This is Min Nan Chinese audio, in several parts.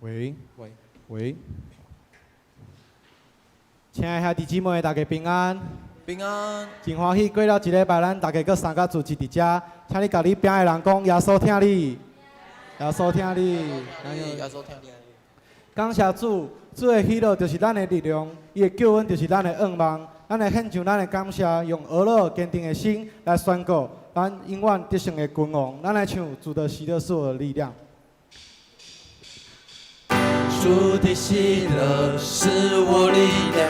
喂。喂。喂，親愛兄弟姊妹，大家平安。平安。真歡喜過了一禮拜，咱大家閣三個聚集佇遮，請你共你邊的人講，耶穌疼你，耶穌疼你。耶穌疼你。感謝主，主的喜樂就是咱的力量，伊的救恩就是咱的盼望。咱來獻上咱的感謝，用喜樂堅定的心來宣告，咱永遠得勝的君王。咱來唱《主的喜樂是我的力量》。主的喜樂是我力量，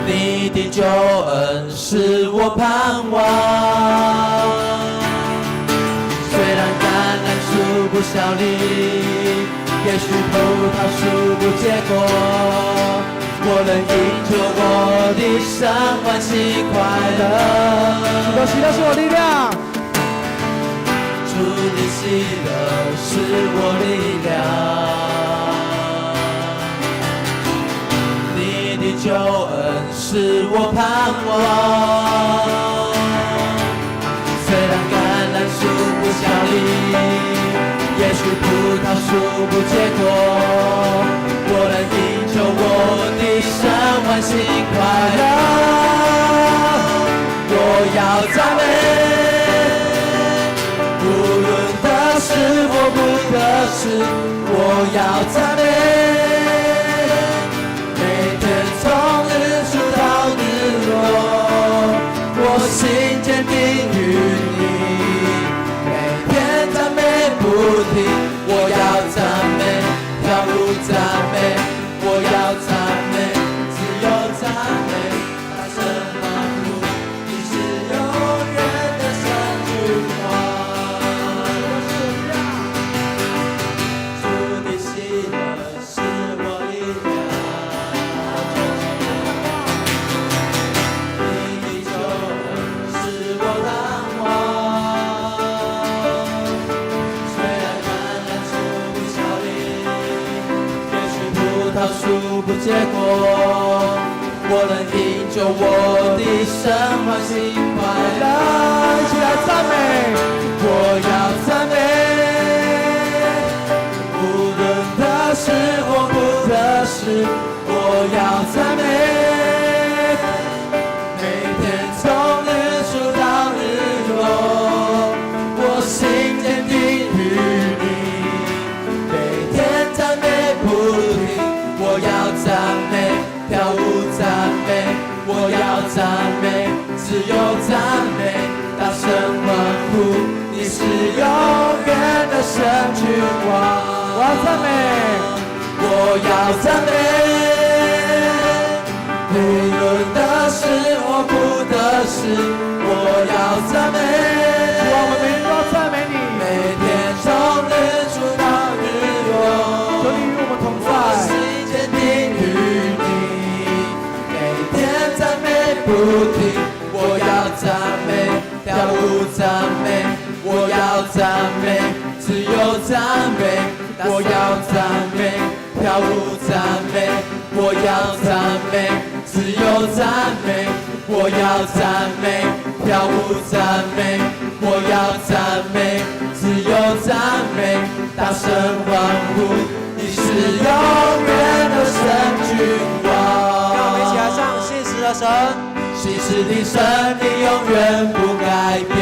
你的救恩是我盼望。雖然橄欖樹不效力，也許葡萄樹不結果，我仍因著我的神歡喜快樂。主的喜樂是我力量。主的喜樂是我力量，你的救恩是我盼望。雖然橄欖樹不效力，也許葡萄樹不結果，我能因著我的神歡喜快樂。我要讚美，無論得失或不得失，我要讚美。每天從日出到日落，我心堅定於你。每天讚美不停，我要讚美，跳舞讚美，我要讚美，只有讚美，大聲歡呼，你是永遠的神君王。主的喜樂是我力量，你的救恩是我盼望。雖然橄欖樹不效力，也許葡萄樹不結果，我能因著我的神歡喜快樂。一起來讚美。我要讚美，無論得失或不得失，我要讚美。每天從日出到日落，我心堅定於你。每天讚美不停，我要讚美，跳舞讚美，我要讚美，只有讚美，大聲歡呼，你是永遠的神君王。我要讚美，我要讚美，無論得失或不得失，我要讚美。主啊，我們每天都要讚美你。每天從日出到日落，求你與我們同我在。心堅定於你。每天讚美不停，我要讚美，跳舞讚美，我要讚美，只有讚美，我要讚美，跳舞讚美，我要讚美，只有讚美，我要讚美，跳舞讚美，我要讚美，只有讚美，大聲歡呼，你是永遠的神君王。讓我們一起來唱信實的神。信實的神，你永遠不改變；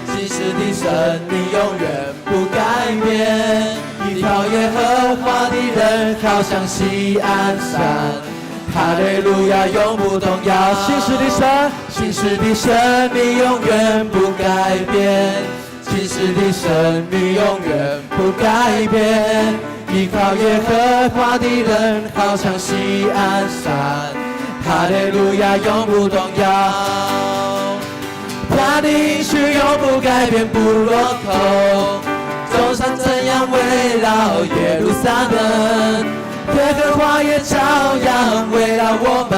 信實的神，你永遠不改變。依靠耶和華的人，好像錫安山。哈利路亞，永不動搖。信實的神，信實的神，你永遠不改變；信實的神，你永遠不改變。依靠耶和華的人，好像錫安山。哈利路亞，永不動搖。他的應許永不改變，不落空。眾山怎樣圍繞耶路撒冷，耶和華也照樣圍繞我們，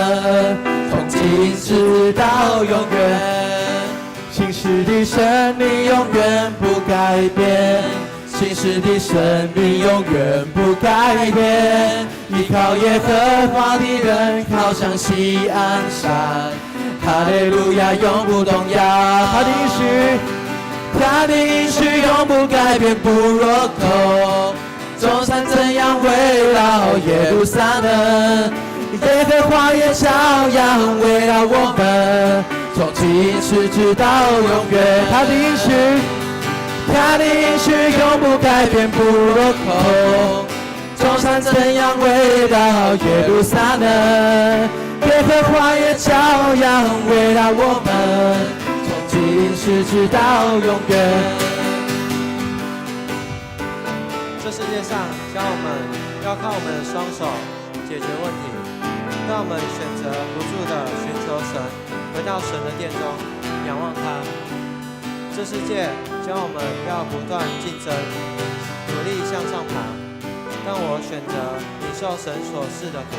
從今直到永遠。信實的神，你永遠不改變；信實的神，你永遠不改變。依靠耶和華的人，好像錫安山。哈利路亞，永不動搖。他的應許，他的應許永不改變，不落空。眾山怎樣圍繞耶路撒冷，耶和華也照樣圍繞我們，從今時直到永遠。他的應許，他的應許永不改變，不落空。眾山怎樣圍繞耶路撒冷，耶和華也照樣圍繞我們，從今時直到永遠。這世界上教我們要靠我們的雙手解決問題，當我們選擇不住地尋求神，回到神的殿中仰望他。這世界教我們要不斷競爭，努力向上爬。但我選擇領受神所賜的福，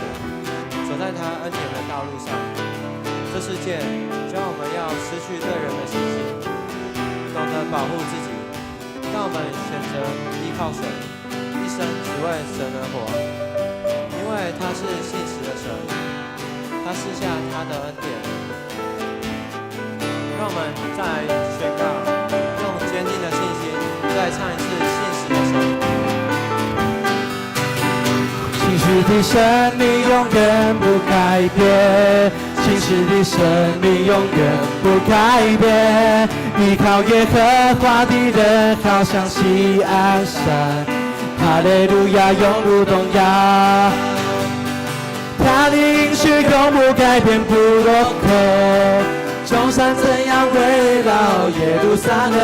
走在他恩典的道路上。這世界教我們要失去對人的信心，懂得保護自己。但我們選擇依靠神，一生只為神而活，因為他是信實的神，他賜下他的恩典。讓我們再來宣告，用堅定的信心再唱一次信實的神。信實的神，你永遠不改變。信實的神，你永遠不改變。依靠耶和華的人，好像錫安山。哈利路亞，永不動搖。他的應許永不改變，不落空。眾山怎樣圍繞耶路撒冷，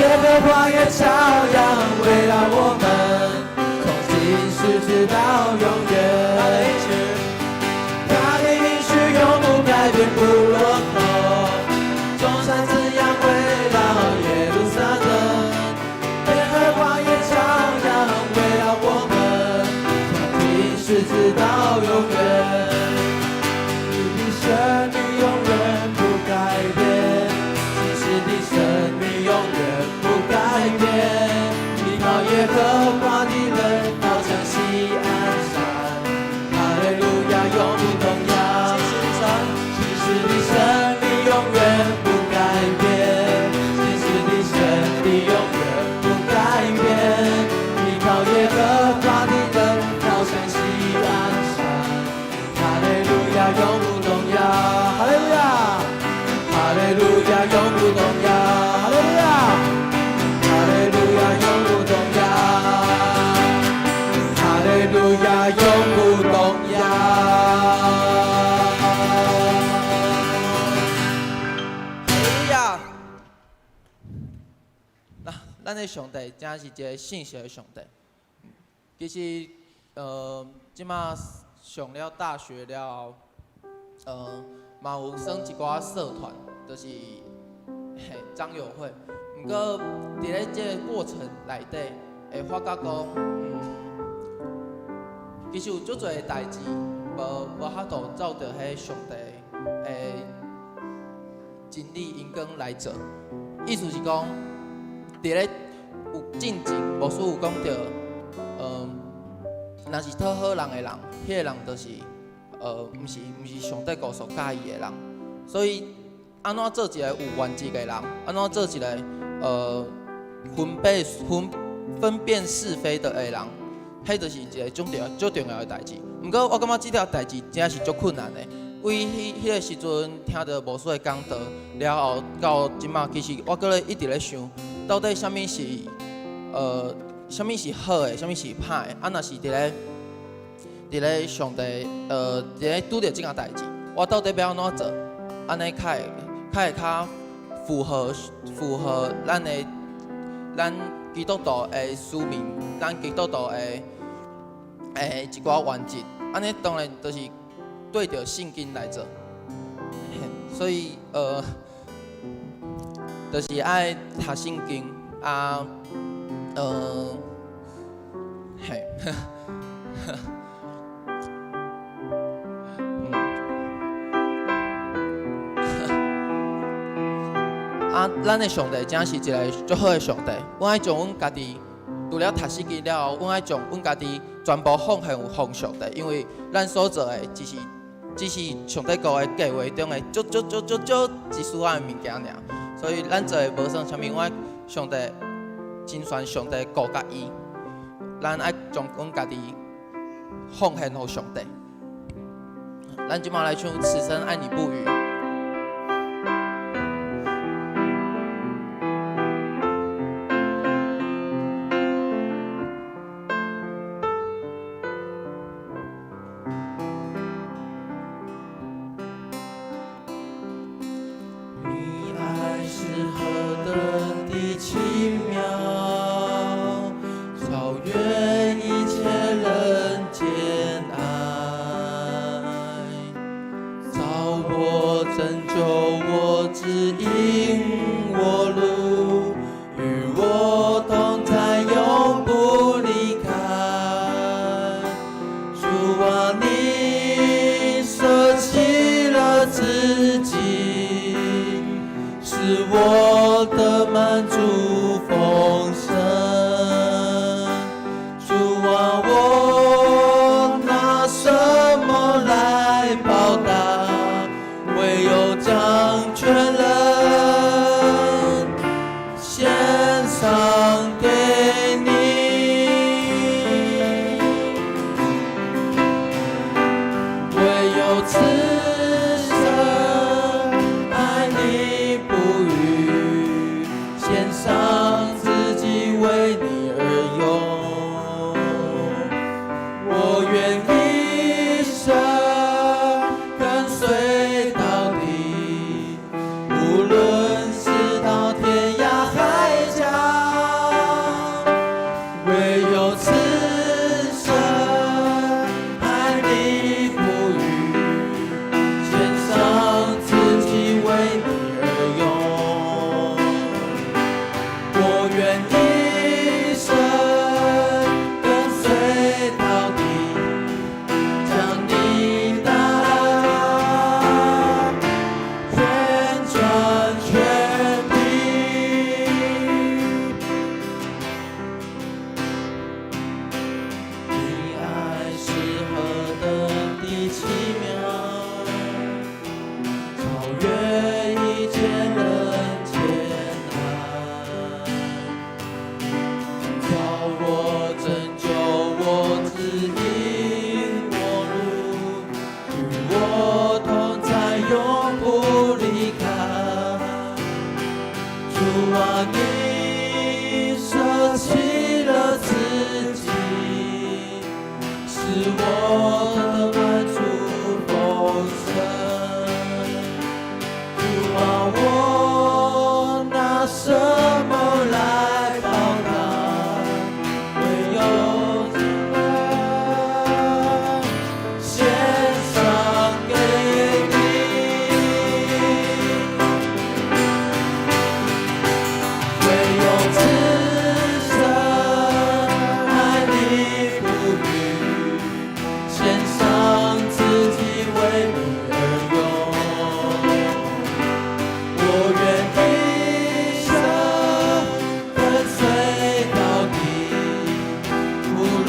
耶和華也照樣圍繞我們，從今時直到永遠。他的應許，他的應許永不改變，不落空。眾山怎樣圍繞耶路撒冷，耶和華也照樣圍繞我們，從今時直到永遠。你的神，你永遠不改變。信實的神，你永遠不改變。依靠耶和華的人，好像錫安山。哈利路亞，永不動搖。信實的神，信實的神，你永遠不改變。信實的神，你永遠不改變。依靠耶和華的人，好像錫安山。哈利路亞，永不動搖。哈利路亞，哈利路亞，永不動搖。哈利路亞，哈利路亞，永不動搖。哈利路亞，永不動搖。哈利路亞！那咱的上帝真是一个信實的上帝。其實，這馬上了大學了後，嘛有耍一寡社團，就是嘿長友會。毋過，佇咧這个過程內底，會發覺講，其實有足濟代誌，無法度照著彼上帝的真理熒光來做。意思是講，佇咧有進前，牧師有講著，若是討好人的人，彼個人就是，毋是上帝國所佮意的人。所以，按怎做一个有原則的人？按怎做一个分辨是非的人？彼就是一个足重要、足重要的代誌。毋過，我感覺這條代誌真是足困難的。為彼個時陣聽著牧師的講道了後，到這馬，其實我閣咧一直咧想，到底啥物是好的，啥物是歹的？啊，若是佇咧上帝，佇咧拄著這件代誌，我到底欲按怎做？按呢較會較符合咱基督徒的使命，咱基督徒的一寡原則。按呢當然就是對著聖經來做，所以就是愛讀聖經啊，嘿，啊，咱的上帝真是一个足好的上帝。阮愛將阮家己除了讀聖經了後，阮愛將阮家己全部奉獻予上帝，因為咱所做的只是上帝國的計劃中的足足足足足一絲仔的物件爾。所以咱做的無算啥物，我上帝真喜上帝顧佮伊，咱愛將阮家己奉獻予上帝。咱這馬來唱《此生愛你不渝》。你愛是何等的奇妙，超越一切人間愛，造我拯救我，指引我路，與我同在，永不離開。主啊，你捨棄了自己，使我得滿足豐盛。主啊，我拿什麼來報答？唯有將全人獻上給你。唯有此生愛你不渝，獻上自己為你而用。我願一生跟隨到底，無論是到天涯海角。唯有此生愛你不渝，獻上自己為你而用。我願一生跟隨到底，將你大愛遍傳全地。你愛是何等的奇妙，超越一切人間愛，造我拯救我，指引我路，與我同在，永不離開。主啊，你捨棄了自己，使我得滿足豐盛。主啊，我拿什麼來報答？唯有獻上給你。唯有此生愛你不渝，獻上自己為你而用。我願一生跟隨到底，無論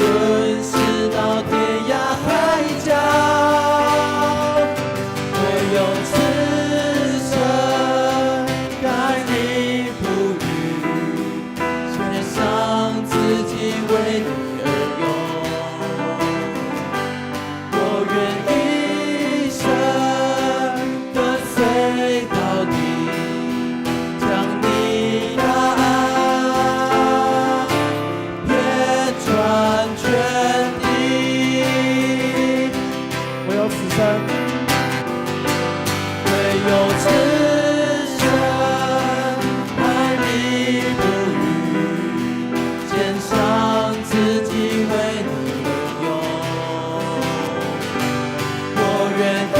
是到天涯海角。唯有此生愛你不渝，獻上自己為你而用。我願一生跟隨到底，將你大愛遍傳全地。唯有此生，唯有此生愛你不渝，獻上自己為你而用。我願一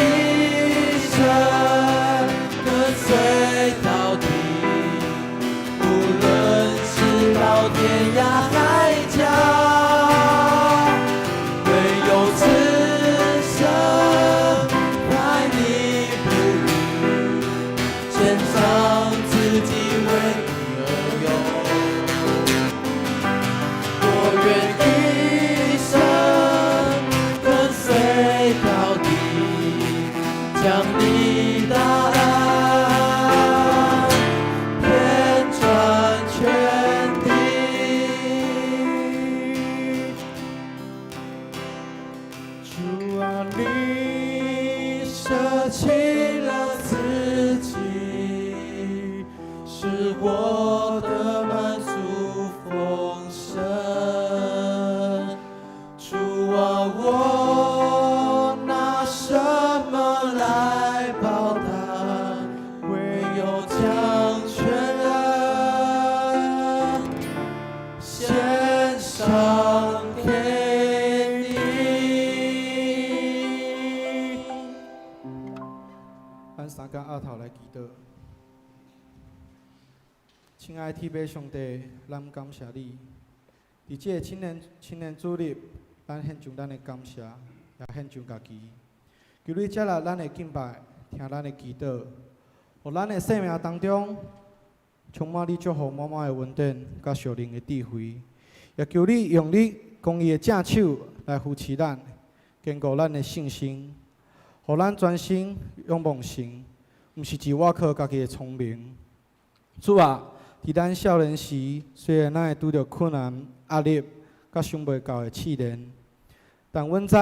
生跟隨到底，無論是到天涯海角。唯有此生愛你不渝，獻上自己為你而用。我願一生跟隨到底，將你大愛自己，使我得滿足豐盛。主啊，我拿什麼來報答？唯有將全人獻上給你。咱三工阿頭來祈禱。親愛的天父上帝，咱感謝你。佇這个青年主日，咱獻上咱的感謝，也獻上家己。求你接納咱的敬拜，聽咱的祈禱，予咱的生命當中充滿你祝福滿滿的恩典，佮屬靈的智慧。也求你用你公義的正手來扶持咱，堅固咱的信心，予咱專心仰望神，毋是只倚靠家己的聰明。主啊，佇咱少年時，雖然咱會拄著困難、壓力，佮想袂到的試煉，但阮知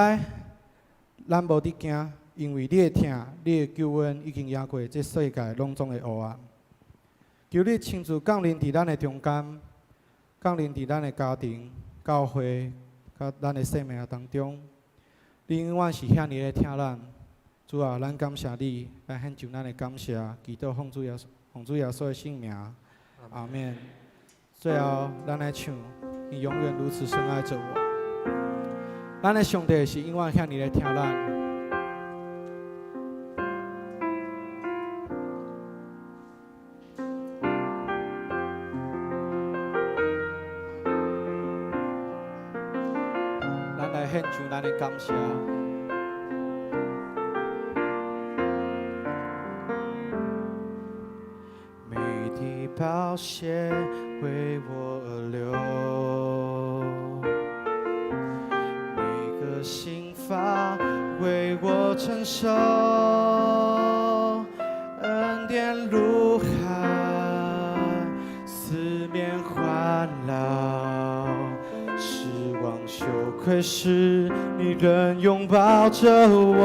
咱無得驚，因為你的疼、你的救恩已經贏過這世界攏總的黑暗。求你親自降臨佇咱的中間，降臨佇咱的家庭、教會、佮咱的生命當中。你永遠是遐爾的疼咱，主啊，咱感謝你，來獻上咱的感謝，祈禱奉主耶穌，奉主耶穌的聖名，阿們。最後，咱來唱，你永遠如此深愛著我。咱的上帝是永遠遐爾的疼咱。咱來獻上咱的感謝。每滴寶血為我而流，每個刑罰為我承受，恩典如海，四面環繞，失望羞愧時，你仍擁抱著我，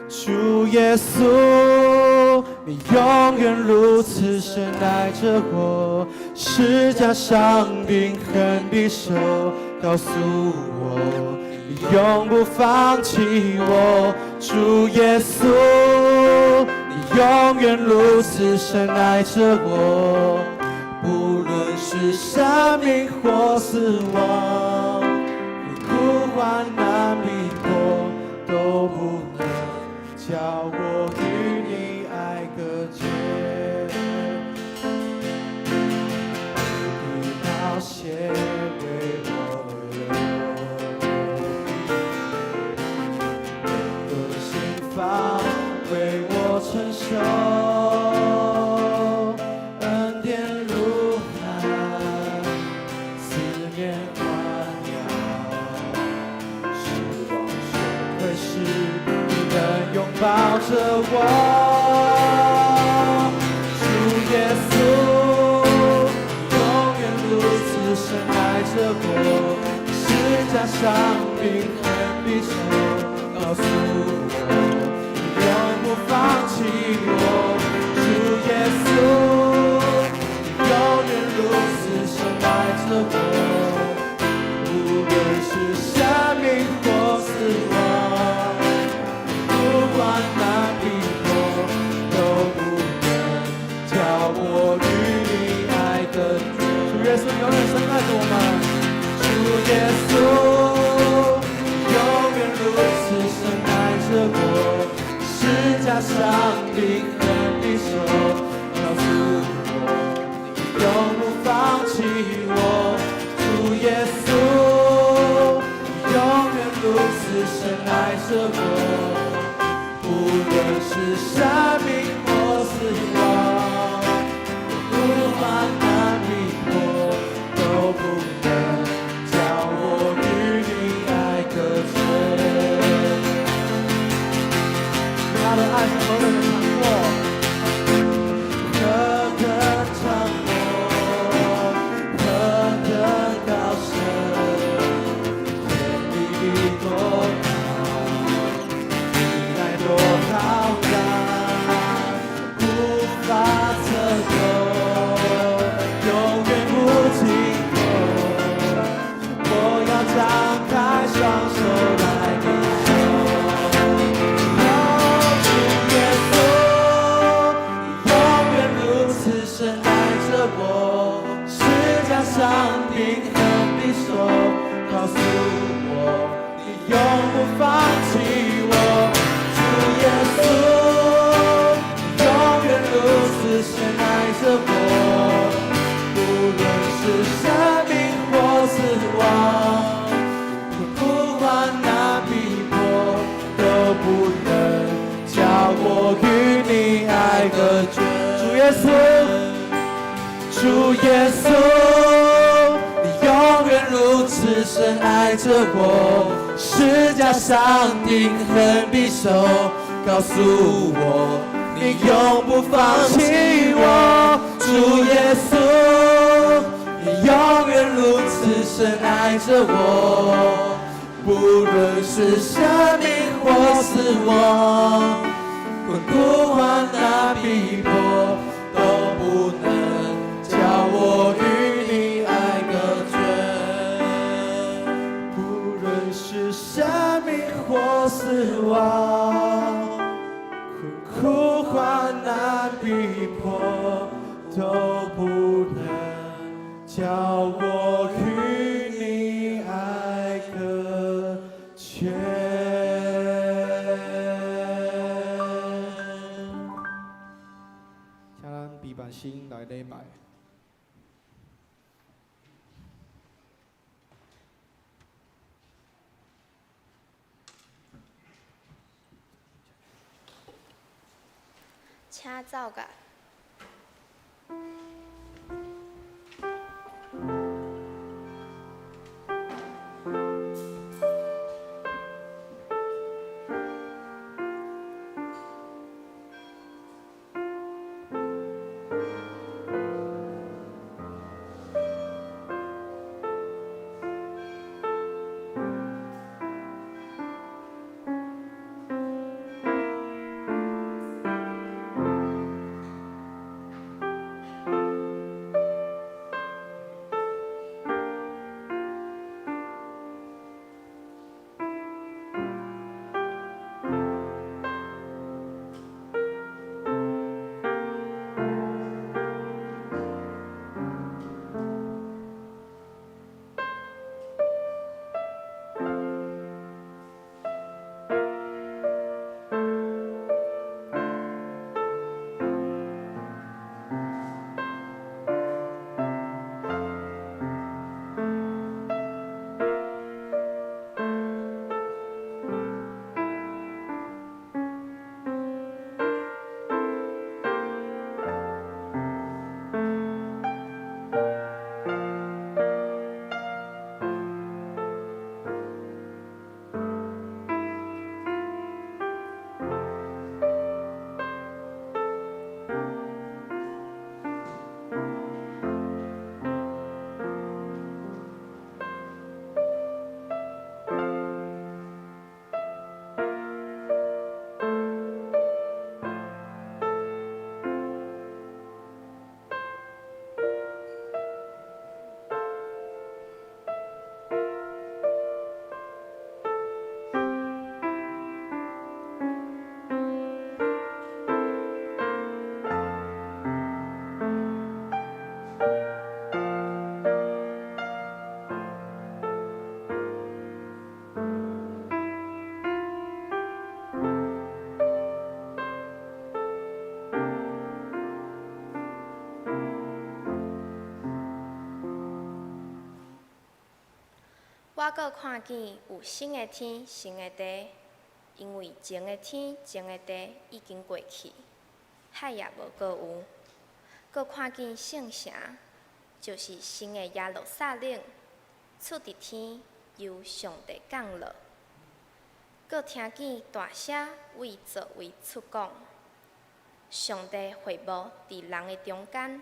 主耶穌，你永遠如此深愛著我，十架上釘痕的手告訴我，你永不放棄我。主耶穌，你永遠如此深愛著我，不論是生命或死亡，苦患難逼迫，都不能叫我與你愛隔絕。你的寶血為我而流，每個刑罰為我承受，恩典如海，四面環繞，失望羞愧時，你仍擁抱著我。主耶穌，你永遠如此深愛著我，十架上釘痕的手告訴我，你永不放棄我。主耶穌，你永遠如此深愛著我，無論是生命或死亡，苦患難逼迫，都不能叫我與你愛隔絕。主耶穌永遠深愛著我們。主耶穌，你永遠如此深愛著我，十架上釘痕的手告訴我，你永不放棄我。主耶穌，你永遠如此深愛著我，不論是生命或死亡，苦患難逼迫，都不能叫我與你愛隔絕。他的愛是何等的長闊，何等長闊，何等高深，天地多高，你愛多浩瀚。耶穌，主耶穌，你永遠如此深愛著我，十架上釘痕匕首，告訴我你永不放棄我。主耶穌，你永遠如此深愛著我，不論是生命或死亡，困苦患難逼迫，都不能叫我與你愛隔絕。不論是生命或死亡，困苦患難逼迫，都不能叫我與你愛隔絕。請咱閉目心來禮拜。請奏樂。我閣看見有新的天、新的地，因為前的天、前的地已經過去，海也無閣有。閣看見聖城，就是新的耶路撒冷，出佇天，由上帝降落。閣聽見大聲為座位出講，上帝會幕佇人的中間，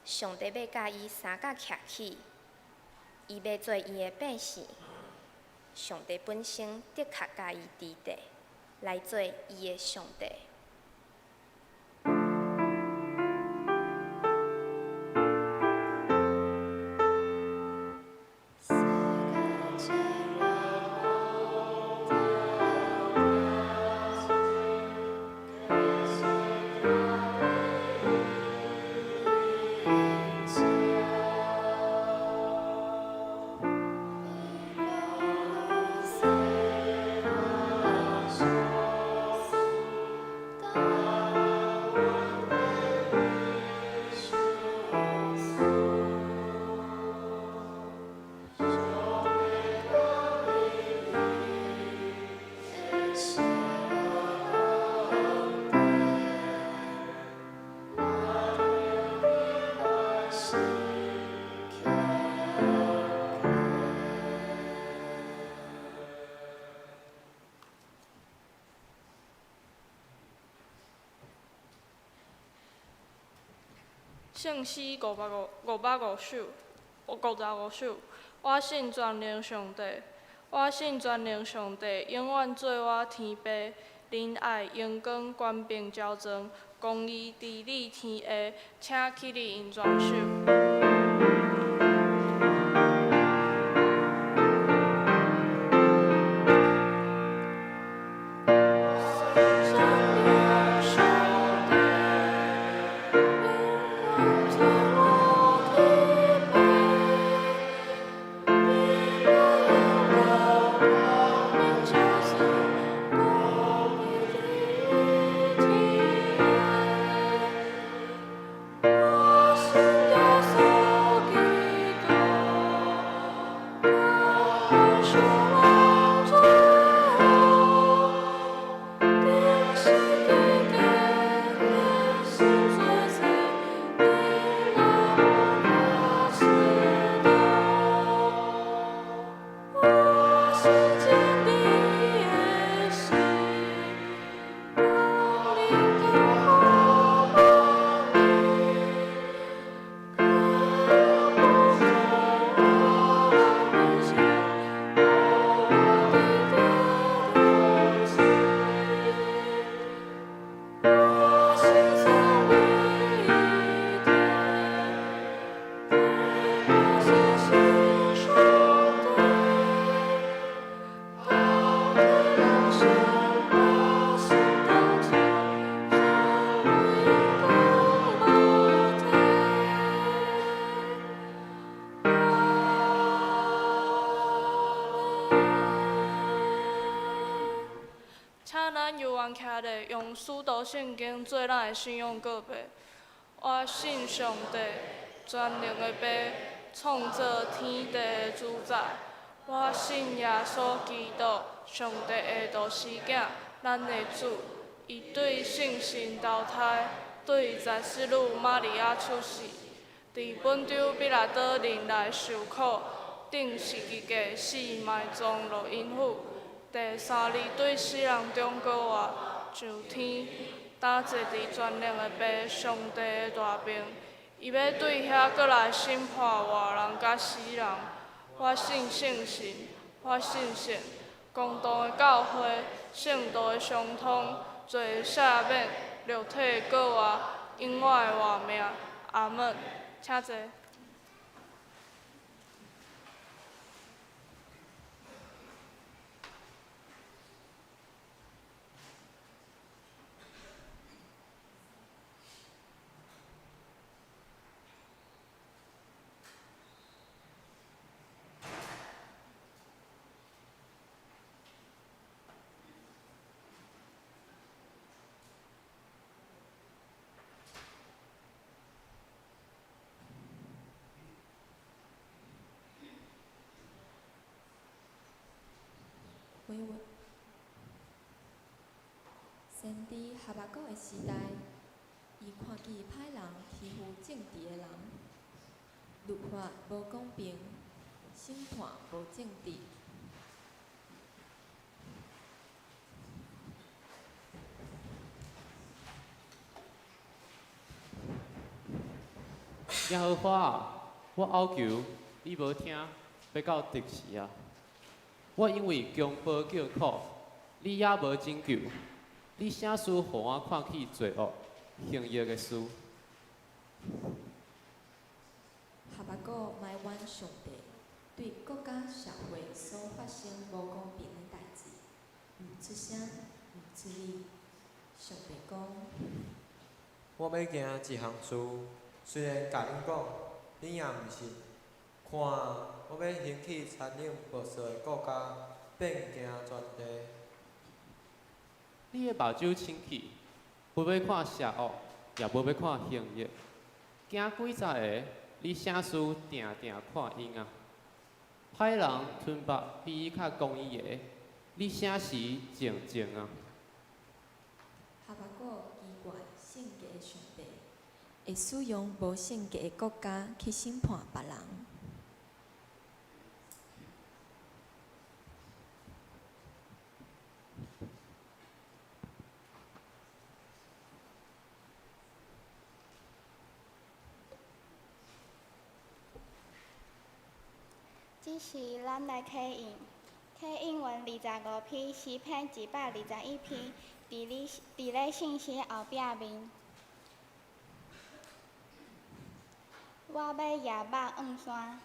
上帝欲佮伊相佮徛起。伊欲做伊的百姓，上帝本身的確佮伊佇地，來做伊的上帝。聖詩505首，55首。我信全能上帝，我信全能上帝，永遠做我天父。仁愛、榮光、權柄交莊，公義、治理天下，請起立𪜶全首。請咱猶原徛咧，用使徒聖經做咱的信仰告白。我信上帝，全能的父，創造天地的主宰。我信耶穌基督，上帝的獨生囝，咱的主。伊對聖神投胎，對十四女瑪利亞出世，佇本丟彼拉多任內受苦，釘十字架死埋葬落陰府。第三日對死人中復活，上天，擔坐佇全能的父上帝的大爿。伊欲對遐閣來審判活人佮死人。我信聖神，我信聖公同的教會，聖徒的相通，罪赦免，肉體的復活，永遠的活命。阿門。請坐。回文。先知哈巴谷的時代，伊看見歹人欺負正直的人，律法無公平，審判無正直。耶和華啊，我哀求，你無聽，欲到佇時啊？我因為強暴叫苦，你也無拯救。你啥事予我看起罪惡、行惡的事？哈巴谷埋怨上帝對國家社會所發生無公平的代誌，毋出聲，毋出力。上帝講：我欲行一項事，雖然共恁講，恁也毋信。看啊，我欲興起殘忍暴躁的國家，遍行全地。你的目睭清氣，無欲看邪惡，也無欲看行惡。行幾十个，你啥事定定看𪜶啊？歹人吞腹比伊較公義的，你啥時靜靜啊？哈巴谷奇怪聖潔的上帝會使用無聖潔的國家去審判別人。此时，咱來啟應，啟應文25篇，詩篇121篇，佇咧信心後壁面。我欲舉目向山。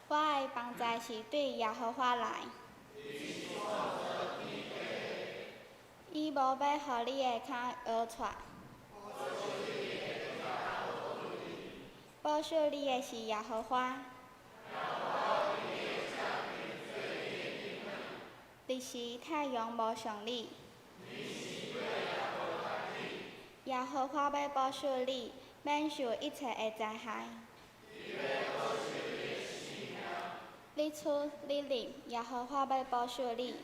我的幫助是對耶和華來。伊無欲予你的跤搖掣。保守你的是耶和華。日時太陽無傷你。耶和華欲保守你，免受一切的災害。日出日入，耶和華欲保守你。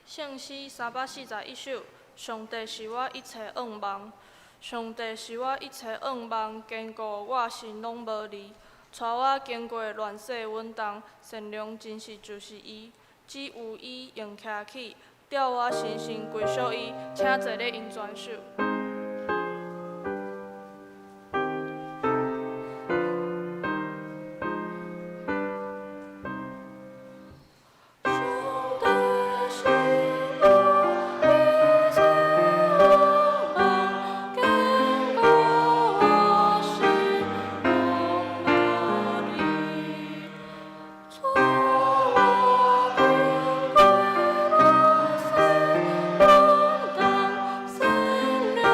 聖詩341首，上帝是我一切向望，上帝是我一切向望，堅固我心攏無離，帶我經過亂世穩當，善良真實就是伊，只有伊用徛起，吊我深深歸屬伊，請坐咧用全首。上帝是我一切向望，堅固我心攏無離，帶我經過亂世穩當，善良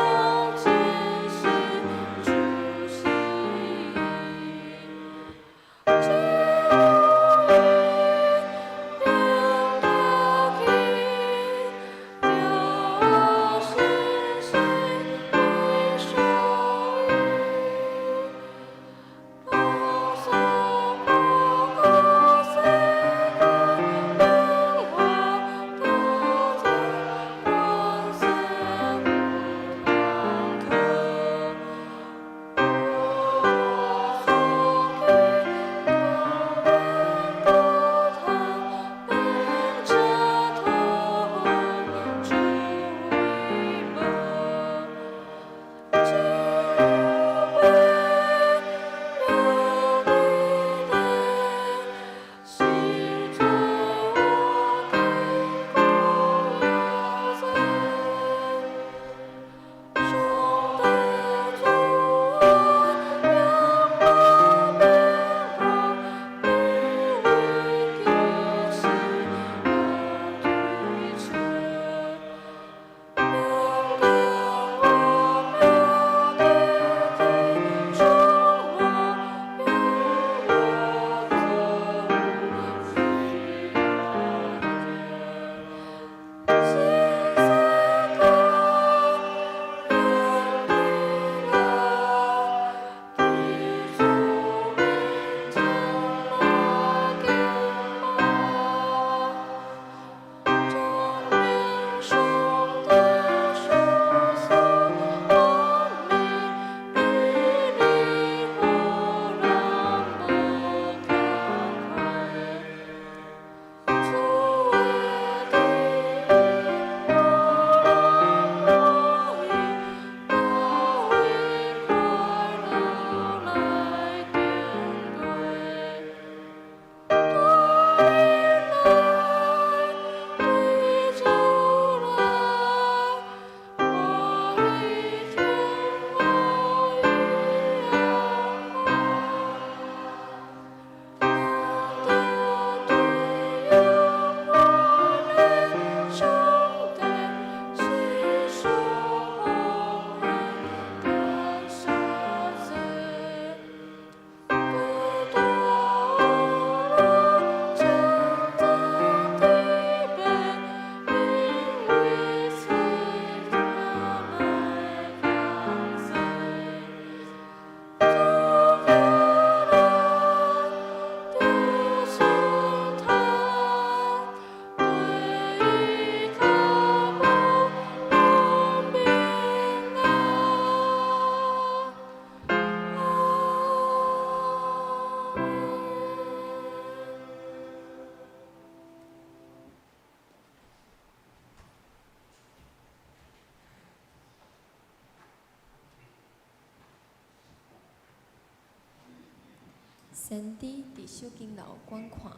先知佇守經樓觀看，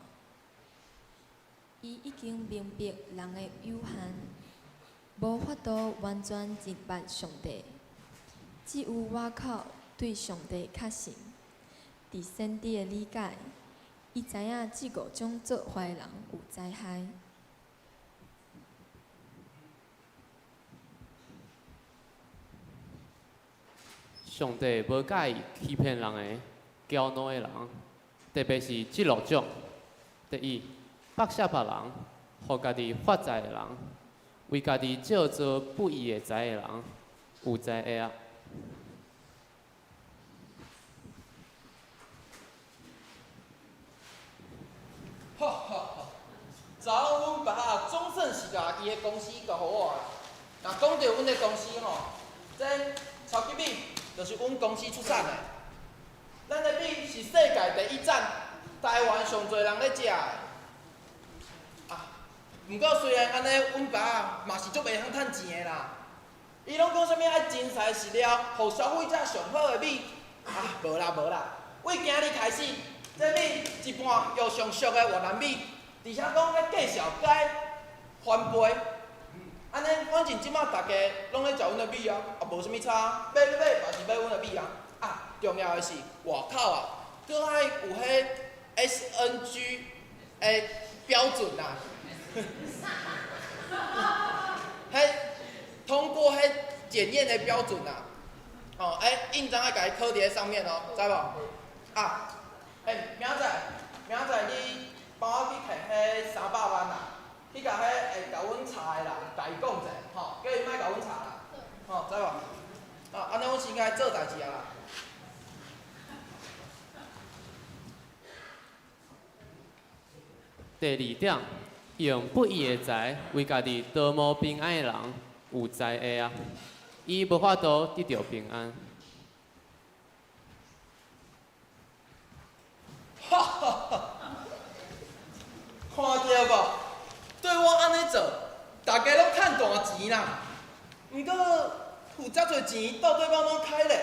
伊已經明白人的有限，無法度完全認捌上帝，只有倚靠對上帝確信。佇先知的理解，伊知影這五種做法的人有災害。上帝無佮意欺騙人的、驕傲的人，特別是這六種：第一，剝削別人，予家己發財的人；為家己藉做不義的財的人，有災的啊！哈哈哈！昨昏阮爸仔總算是共伊的公司交予我啊。若講著阮的公司吼，這超級米就是阮公司出產的。咱的米是世界第一產，台灣上濟人咧食的。啊，毋過雖然按呢，阮爸仔嘛是足袂曉趁錢的啦。伊攏講啥物愛真材實料，予消費者上好的米。啊，無啦無啦，為今日開始，這米一半用上俗的越南米，而且講彼價數該翻倍。按呢，反正這馬逐家攏咧食阮的米啊，也無啥物差，買咧買嘛是買阮的米啊。啊，重要的是外口啊，閣愛有彼 SNG 的標準啦。彼通過彼檢驗的標準啦。哦，欸，印章愛共伊刻佇咧上面哦，知無？啊，欸，明仔載，明仔載你幫我去提彼300萬啦，去共彼會共阮查的人，共伊講者，吼，叫伊莫共阮查啦，吼，知無？啊，按呢阮先來做代誌啊啦。第二點，用不義的財為家己圖謀平安的人，有災的啊！伊無法度得著平安。哈哈哈！看著無？對我按呢做，逐家攏趁大錢啦。毋過有遮濟錢，到底欲按怎開咧？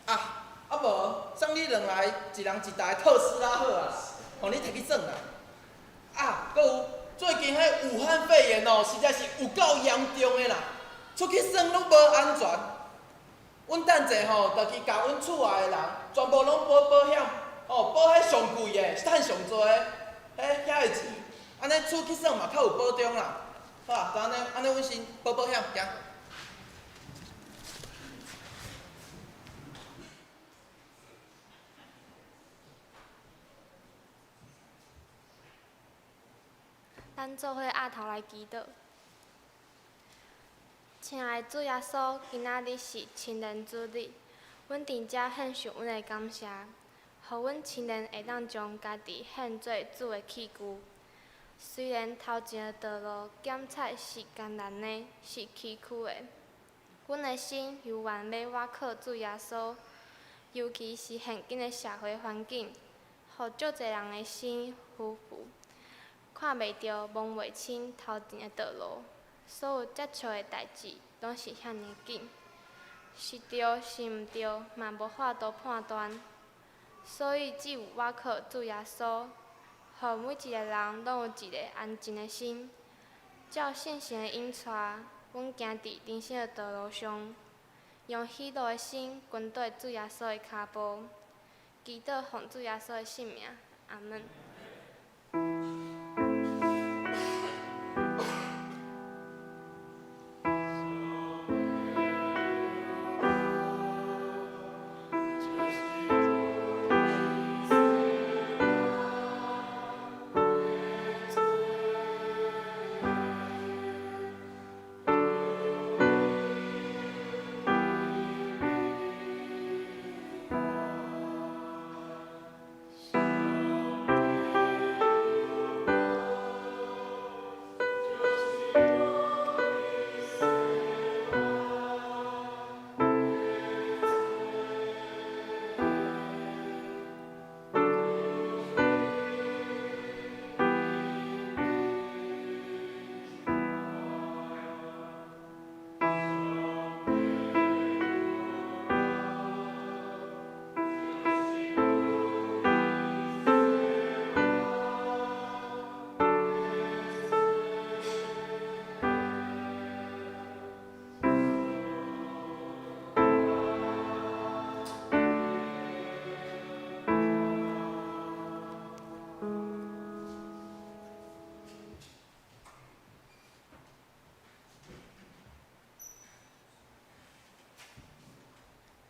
啊，啊無，送你兩來，一人一台特斯拉好啊，予你提去耍啦。啊，閣有最近彼武漢肺炎哦，實在是有夠嚴重的啦，出去耍攏無安全。阮等者吼，就去共阮厝內的人，全部攏保保險，吼，保彼上貴的，趁上濟的，彼遐的錢，按呢出去耍嘛較有保障啦。好啊，就按呢，按呢阮先保保險，行。咱做伙阿頭來祈禱。親愛的主耶穌，今仔日是青年主日，阮佇遮獻上阮的感謝，予阮青年會當將家己獻做主的器具。雖然頭前的道路檢測是艱難的，是崎嶇的，阮的心猶原欲倚靠主耶穌。尤其是現今的社會環境，予足濟人的心虛浮，看袂著、摸袂清頭前的道路。所有接觸的代誌，攏是遐爾緊，是對是毋對，嘛無法度判斷。所以只有倚靠主耶穌，予每一個人攏有一個安靜的心，照聖神的引帶，阮行佇人生的道路上，用喜樂的心跟綴主耶穌的跤步，祈禱奉主耶穌的聖名，阿門。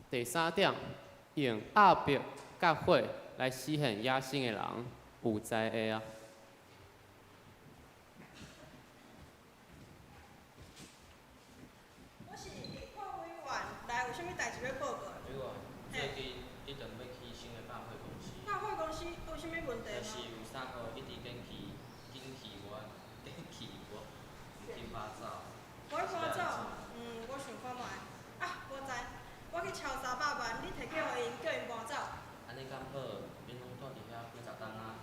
第三點，用壓迫佮火來實現野心的人，有災的啊！我是立法委員，來有啥物代誌欲報告？委員，最近你當欲起新的百貨公司。百貨公司有啥物問題嗎？就是有三個一直緊去，緊去我，緊去我，毋去搬走。無愛搬走？嗯，我想看覓。啊，我知，我去敲300萬，你提去予𪜶，叫𪜶搬走。按呢敢好？𪜶攏蹛佇遐幾十冬啊。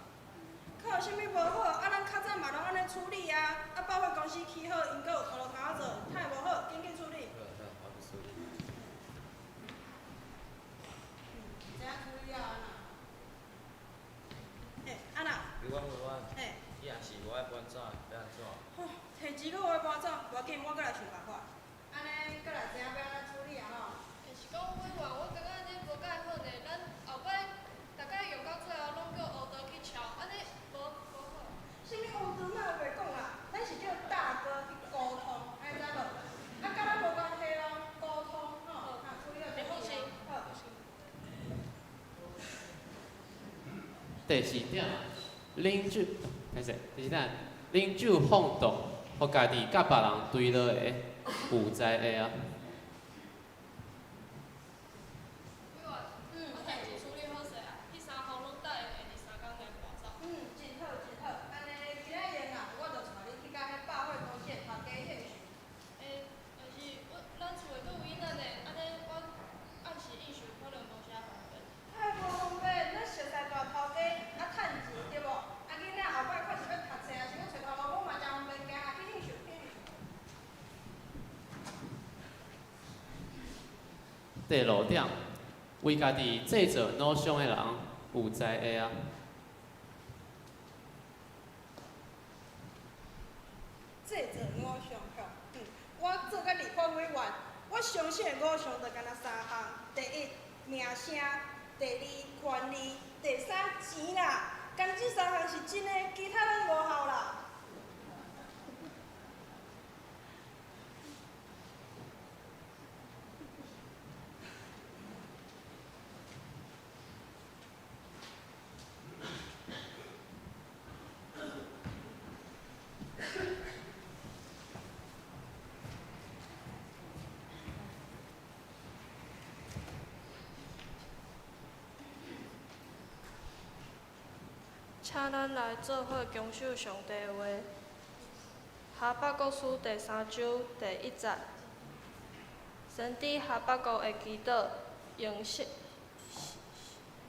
較有啥物無好？啊，咱較早嘛攏按呢處理啊。啊，百貨公司起好，𪜶閣有頭路通仔做，較會無好？緊緊處理。好好，我去處理。知影處理了按怎？嘿，按怎？委員委員，嘿。伊若是無愛搬走，欲按怎？吼，提錢閣無愛搬走，無要緊，我閣來想辦法。按呢，閣來知影欲按怎處理啊吼。是講委員，我感覺按呢無蓋好呢。咱後擺逐擺用到最後，攏叫烏道去敲，按呢無無好。啥物烏道莫烏白講啦，咱是叫大哥去溝通，按呢知無？啊，佮咱無關係咯，溝通吼，啊，處理好。你放心。好。第四點，啉酒，歹勢，第四點，啉酒放蕩，予家己佮別人對落的，有災的啊！委員，我代誌處理好勢啊，彼三項攏答應會佇3工內搬走。嗯，真好真好，按呢今仔日啊，我就帶你去佮彼百貨公司的頭家應酬。欸，但是阮咱厝的閣有囡仔呢，按呢阮暗時應酬可能無啥方便。太無方便，咱熟似大頭家，啊趁錢對無？啊囡仔後擺看是欲讀冊，抑是欲揣頭路，阮嘛誠方便，行下去應酬去應酬。第六點，為家己製造偶像的人，有災的啊！製造偶像吼，我做甲立法委員，我相信的偶像就干焦三項：第一，名聲；第二，權力；第三，錢啦。干焦這三項是真的，其他攏無效啦。請咱來做伙恭守上帝的話。哈巴谷書第三章第一節，先知哈巴谷的祈禱，用詩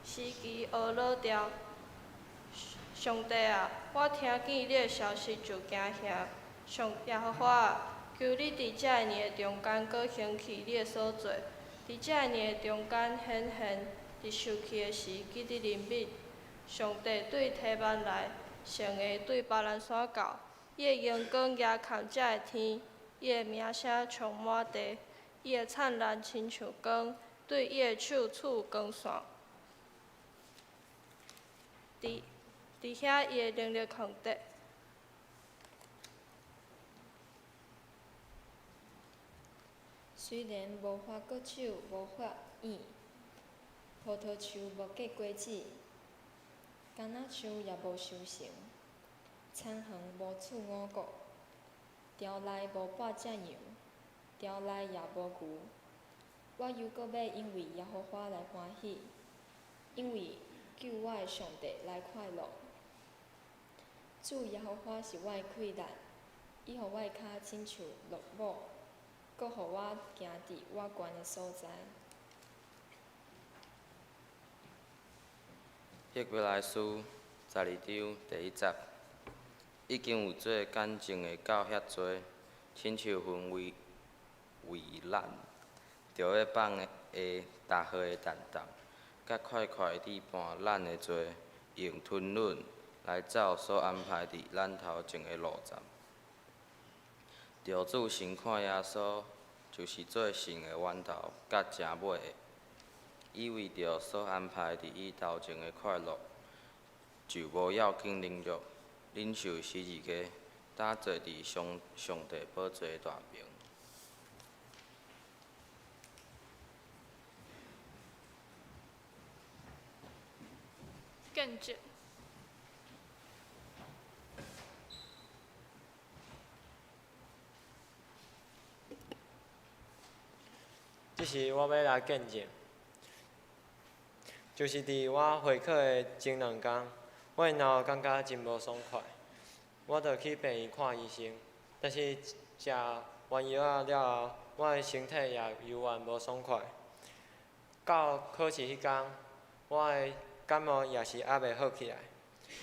詞呵咾調。上帝啊，我聽見你的消息就驚嚇。上耶和華啊，求你佇遮爾的中間閣興起你的所做，佇遮爾的中間顯現，佇受氣的時記得憐憫。上帝對提幔來，聖的對巴蘭山到，伊的榮光遮蓋這个天，伊的名聲充滿地，伊的燦爛親像光，對伊的手賜光線。佇遐伊的能力藏著。雖然無花果樹無發莖，葡萄樹無結果子，柑仔樹也無收成，田園無賜五穀，場內無半隻羊，場內也無牛。我猶閣欲因為耶和華來歡喜，因為救我的上帝來快樂。主耶和華是我的氣力，伊予我的跤親像鹿母，閣予我行佇我懸的所在。希伯來書12章第一節，已經有做見證的到遐濟，親像雲圍圍咱，著欲放下大號的擔當，佮快快地搬咱的罪，用吞忍來走所安排佇咱頭前的路站。著注神看耶穌，就是做信的源頭佮成尾的。伊為著所安排佇伊頭前的快樂，就無要緊忍辱，忍受十字架，打坐佇上帝寶座大爿。见证。这是我欲来见证，就是伫我会考的前两工，我的脑感觉真无爽快，我就去病院看医生，但是食完药仔了后，我的身体也犹原无爽快。到考试彼工，我的感冒也是犹未好起来，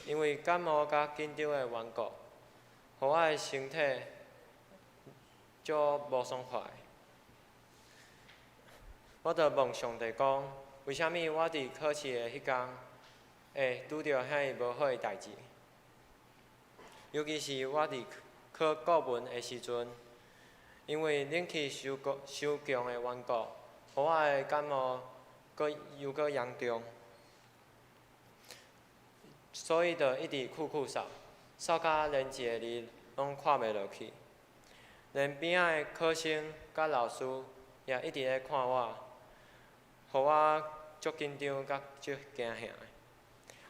因为感冒佮紧张的缘故，予我的身体足无爽快。我就问上帝讲，为啥物我伫考试的彼工会拄著遐尔无好的代志？尤其是我伫考国文的时阵，因为冷气伤伤强的缘故，予我的感冒阁又阁严重，所以就一直咳咳嗽，嗽甲连一个字拢看袂落去，连边仔的考生佮老师也一直咧看我，予我足紧张佮足惊吓的。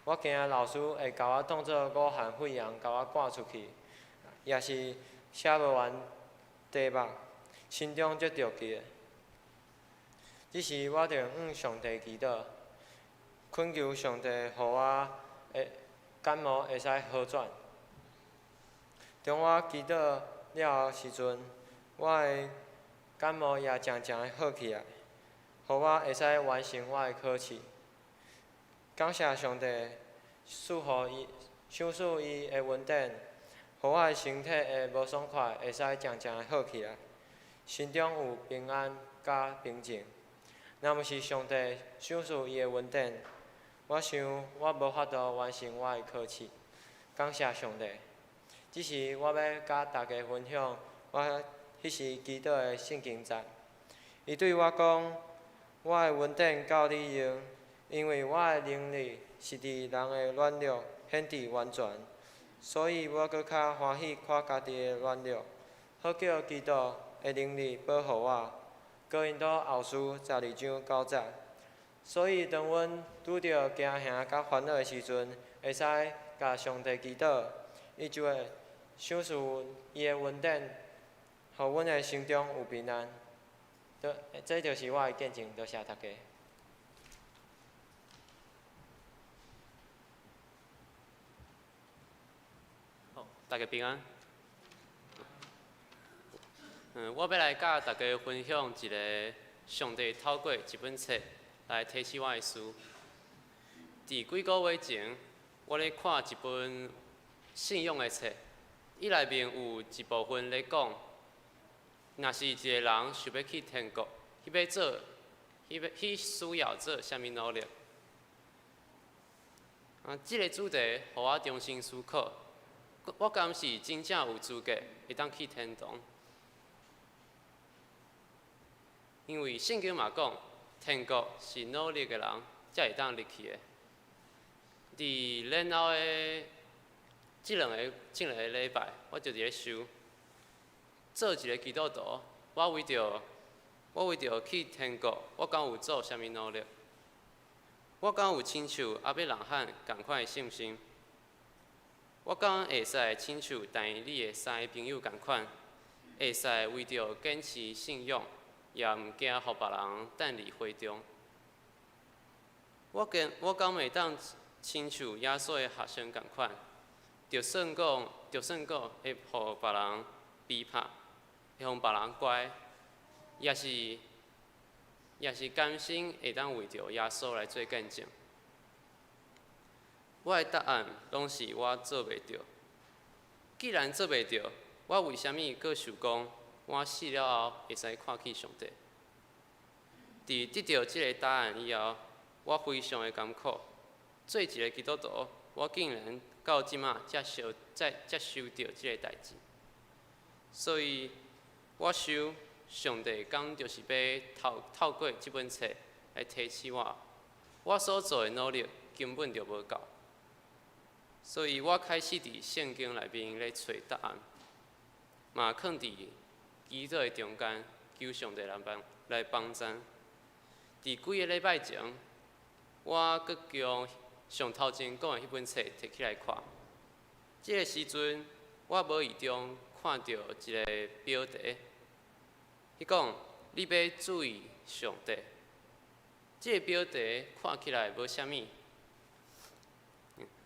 我惊老师会共我当做武汉肺炎，共我赶出去，也是写无完题目，心中足著急的。这时我就向上帝祈祷，恳求上帝予我的感冒会使好转。当我祈祷了后时阵，我的感冒也渐渐的好起来，予我会使完成我的考试。感谢上帝赐予伊，赏赐伊的恩典，予我的身体的无爽快会使渐渐的好起来，心中有平安佮平静。若毋是上帝赏赐伊的恩典，我想我无法度完成我的考试。感谢上帝。这是我欲佮大家分享我彼时祈祷的圣经节。伊对我讲：我的恩典够你用，因为我的能力是伫人的软弱显得完全，所以我阁较欢喜夸家己的软弱，好叫基督的能力保护我。哥林多后书12章9节。所以当阮拄著惊吓佮烦恼的时阵，会使共上帝祈祷，伊就会赏赐伊的恩典，予阮的心中有平安。这就是我的见证，多谢大家。好，大家平安。我欲来佮大家分享一个上帝透过一本册来提醒我的事。伫几个月前，我咧看一本信仰的册，伊内面有一部分咧讲，若是一个人想欲去天国，彼欲做，彼欲彼需要做啥物努力？这个主题予我重新思考，我敢是真正有资格会当去天堂？因为圣经嘛讲，天国是努力的人才会当入去的。伫然后的这两个礼拜，我就伫咧想，做一个基督徒，我为著去天国，我敢有做啥物努力？我敢有亲像亚伯拉罕仝款的信心？我敢会使亲像但以理的三个朋友仝款，会使为著坚持信仰，也毋惊予别人掷伫火中？我敢会当亲像耶稣的学生仝款，就算讲会予别人逼迫，会予别人怪，也是甘心会当为著耶稣来做见证。我的答案拢是我做袂著。既然做袂著，我为啥物阁想讲我死了后会使看见上帝？伫得著这个答案以后，我非常的艰苦。做一个基督徒，我竟然到这马才想著这个代志。所以，我想上帝敢就是欲透过这本册来提醒我，我所做的努力根本就无够。所以我开始伫圣经内面咧揣答案，嘛囥伫祈祷的中间，求上帝来帮赞。伫几个礼拜前，我阁将上頭前講的彼本冊提起來看。這个時陣，我無意中看著一个標題，彼講你欲注意上帝。這个標題看起來無啥物，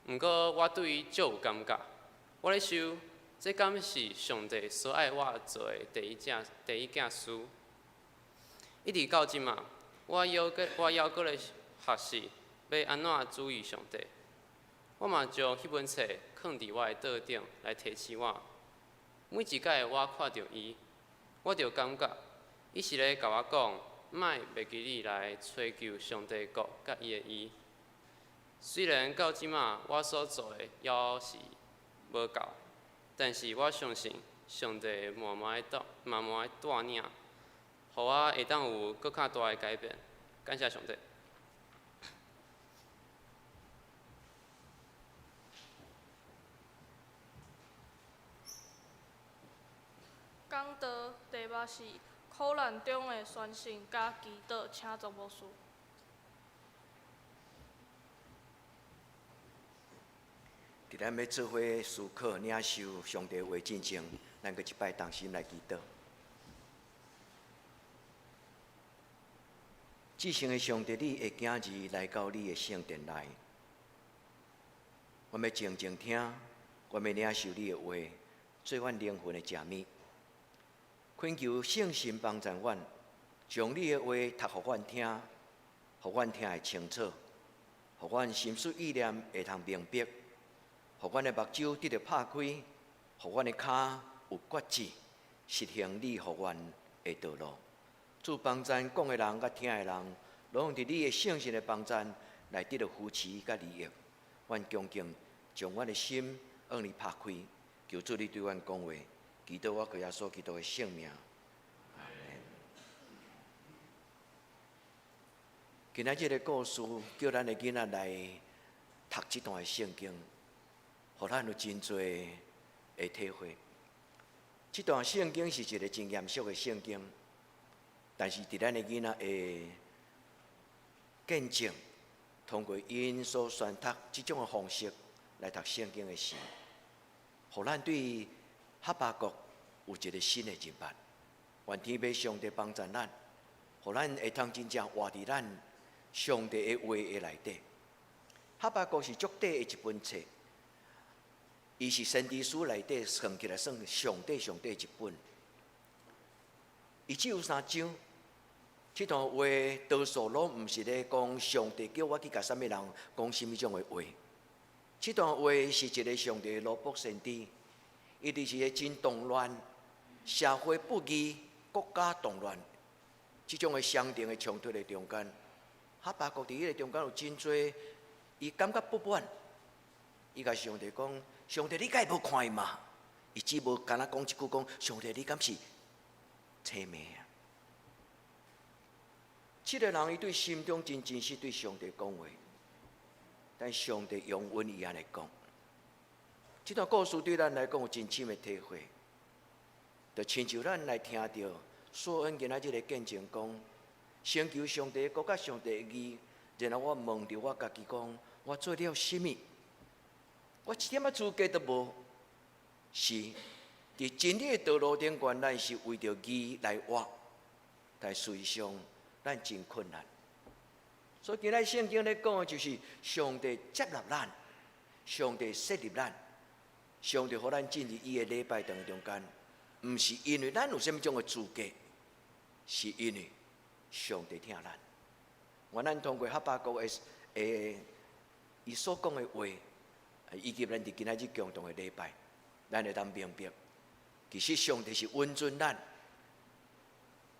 毋過我對伊足有感覺。我咧想，這敢是上帝所愛我做的第一件事？一直到這馬，我猶閣咧學習欲按怎注意上帝。我嘛將彼本冊囥佇我的桌頂來提醒我。每一擺我看著伊，我就感覺伊是咧共我講，莫袂記得來揣求上帝國佮伊的義。雖然到這馬我所做的猶是無夠，但是我相信上帝慢慢的帶，慢慢的帶領，予我會當有閣較大的改變。感謝上帝。講道題目是苦難中的宣信佮祈禱，請鄒牧師。佇咱欲做伙思考領受上帝話進前，咱閣一擺同心來祈禱。至聖的上帝，你的囝兒來到你的聖殿內，我欲靜靜聽，我欲領受你的話，做阮靈魂的食物。懇求聖神幫助阮，將你的話讀予阮聽，予阮聽會清楚，予阮心思意念會通明白，予阮的目睭得著拍開，予阮的跤有決志，實行你予阮的道路。主幫贊講的人佮聽的人，攏佇你的聖神的幫贊來得著扶持佮利益。阮恭敬將阮的心向你拍開，求主你對阮講話。祈禱我靠耶穌基督的聖名。阿們。今仔這个故事，叫咱的囡仔來讀這段的聖經，予咱有真濟的體會。這段聖經是一个真嚴肅的聖經，但是佇咱的囡仔的見證，通過𪜶所選讀這種的方式來讀聖經的時，予咱對哈巴谷有一个新的認捌。願天父上帝幫助咱，予咱會通真正活佇咱上帝的話的內底。哈巴谷是足短的一本冊，伊是先知書內底算起來算上短上短一本。伊只有三章，這段話多數攏毋是咧講上帝叫我去共啥物人講啥物種的話。這段話是一个上帝的奴僕先知。伊佇一个真動亂、社會不義、國家動亂這種的雙重的衝突的中間，哈巴谷佇彼个中間有真濟，伊感覺不滿。伊共上帝講：上帝，你敢會無看伊嘛？伊只無干焦講一句講：上帝，你敢是青盲啊？這个人伊對心中真真實對上帝講話，但上帝容允伊按呢講。這段故事對咱來講有真深的體會，就親像咱來聽著索恩今仔日的見證講，先求上帝的國佮上帝的義，然後我問著我家己講，我做了啥物？我一點仔資格都無。是，佇真理的道路頂懸，咱是為著義來活，但事實上咱真困難。所以今仔聖經咧講的就是上帝接納咱，上帝設立咱。上帝予咱進入伊的禮拜堂中間，毋是因為咱有啥物種的資格，是因為上帝疼咱。願咱通過哈巴谷的伊所講的話，以及咱佇今仔日共同的禮拜，咱會當明白，其實上帝是允准咱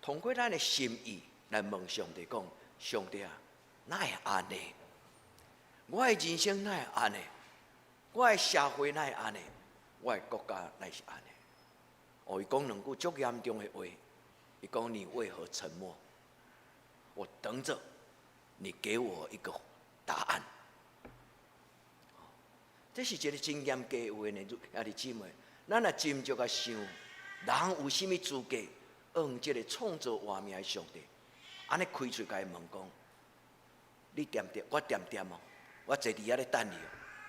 通過咱的心意來問上帝講：上帝啊，哪會按呢？我的人生哪會按呢？我的社會哪會按呢？我的國家哪是按呢？哦，伊講兩句足嚴重的話，伊講你為何沉默？我等著你給我一個答案。這是一個真嚴格的話呢，兄弟姊妹，咱若斟酌共想，人有啥物資格向這個創造活命的上帝，按呢開喙共伊問講？你恬恬，我恬恬哦，我坐佇遐咧等你，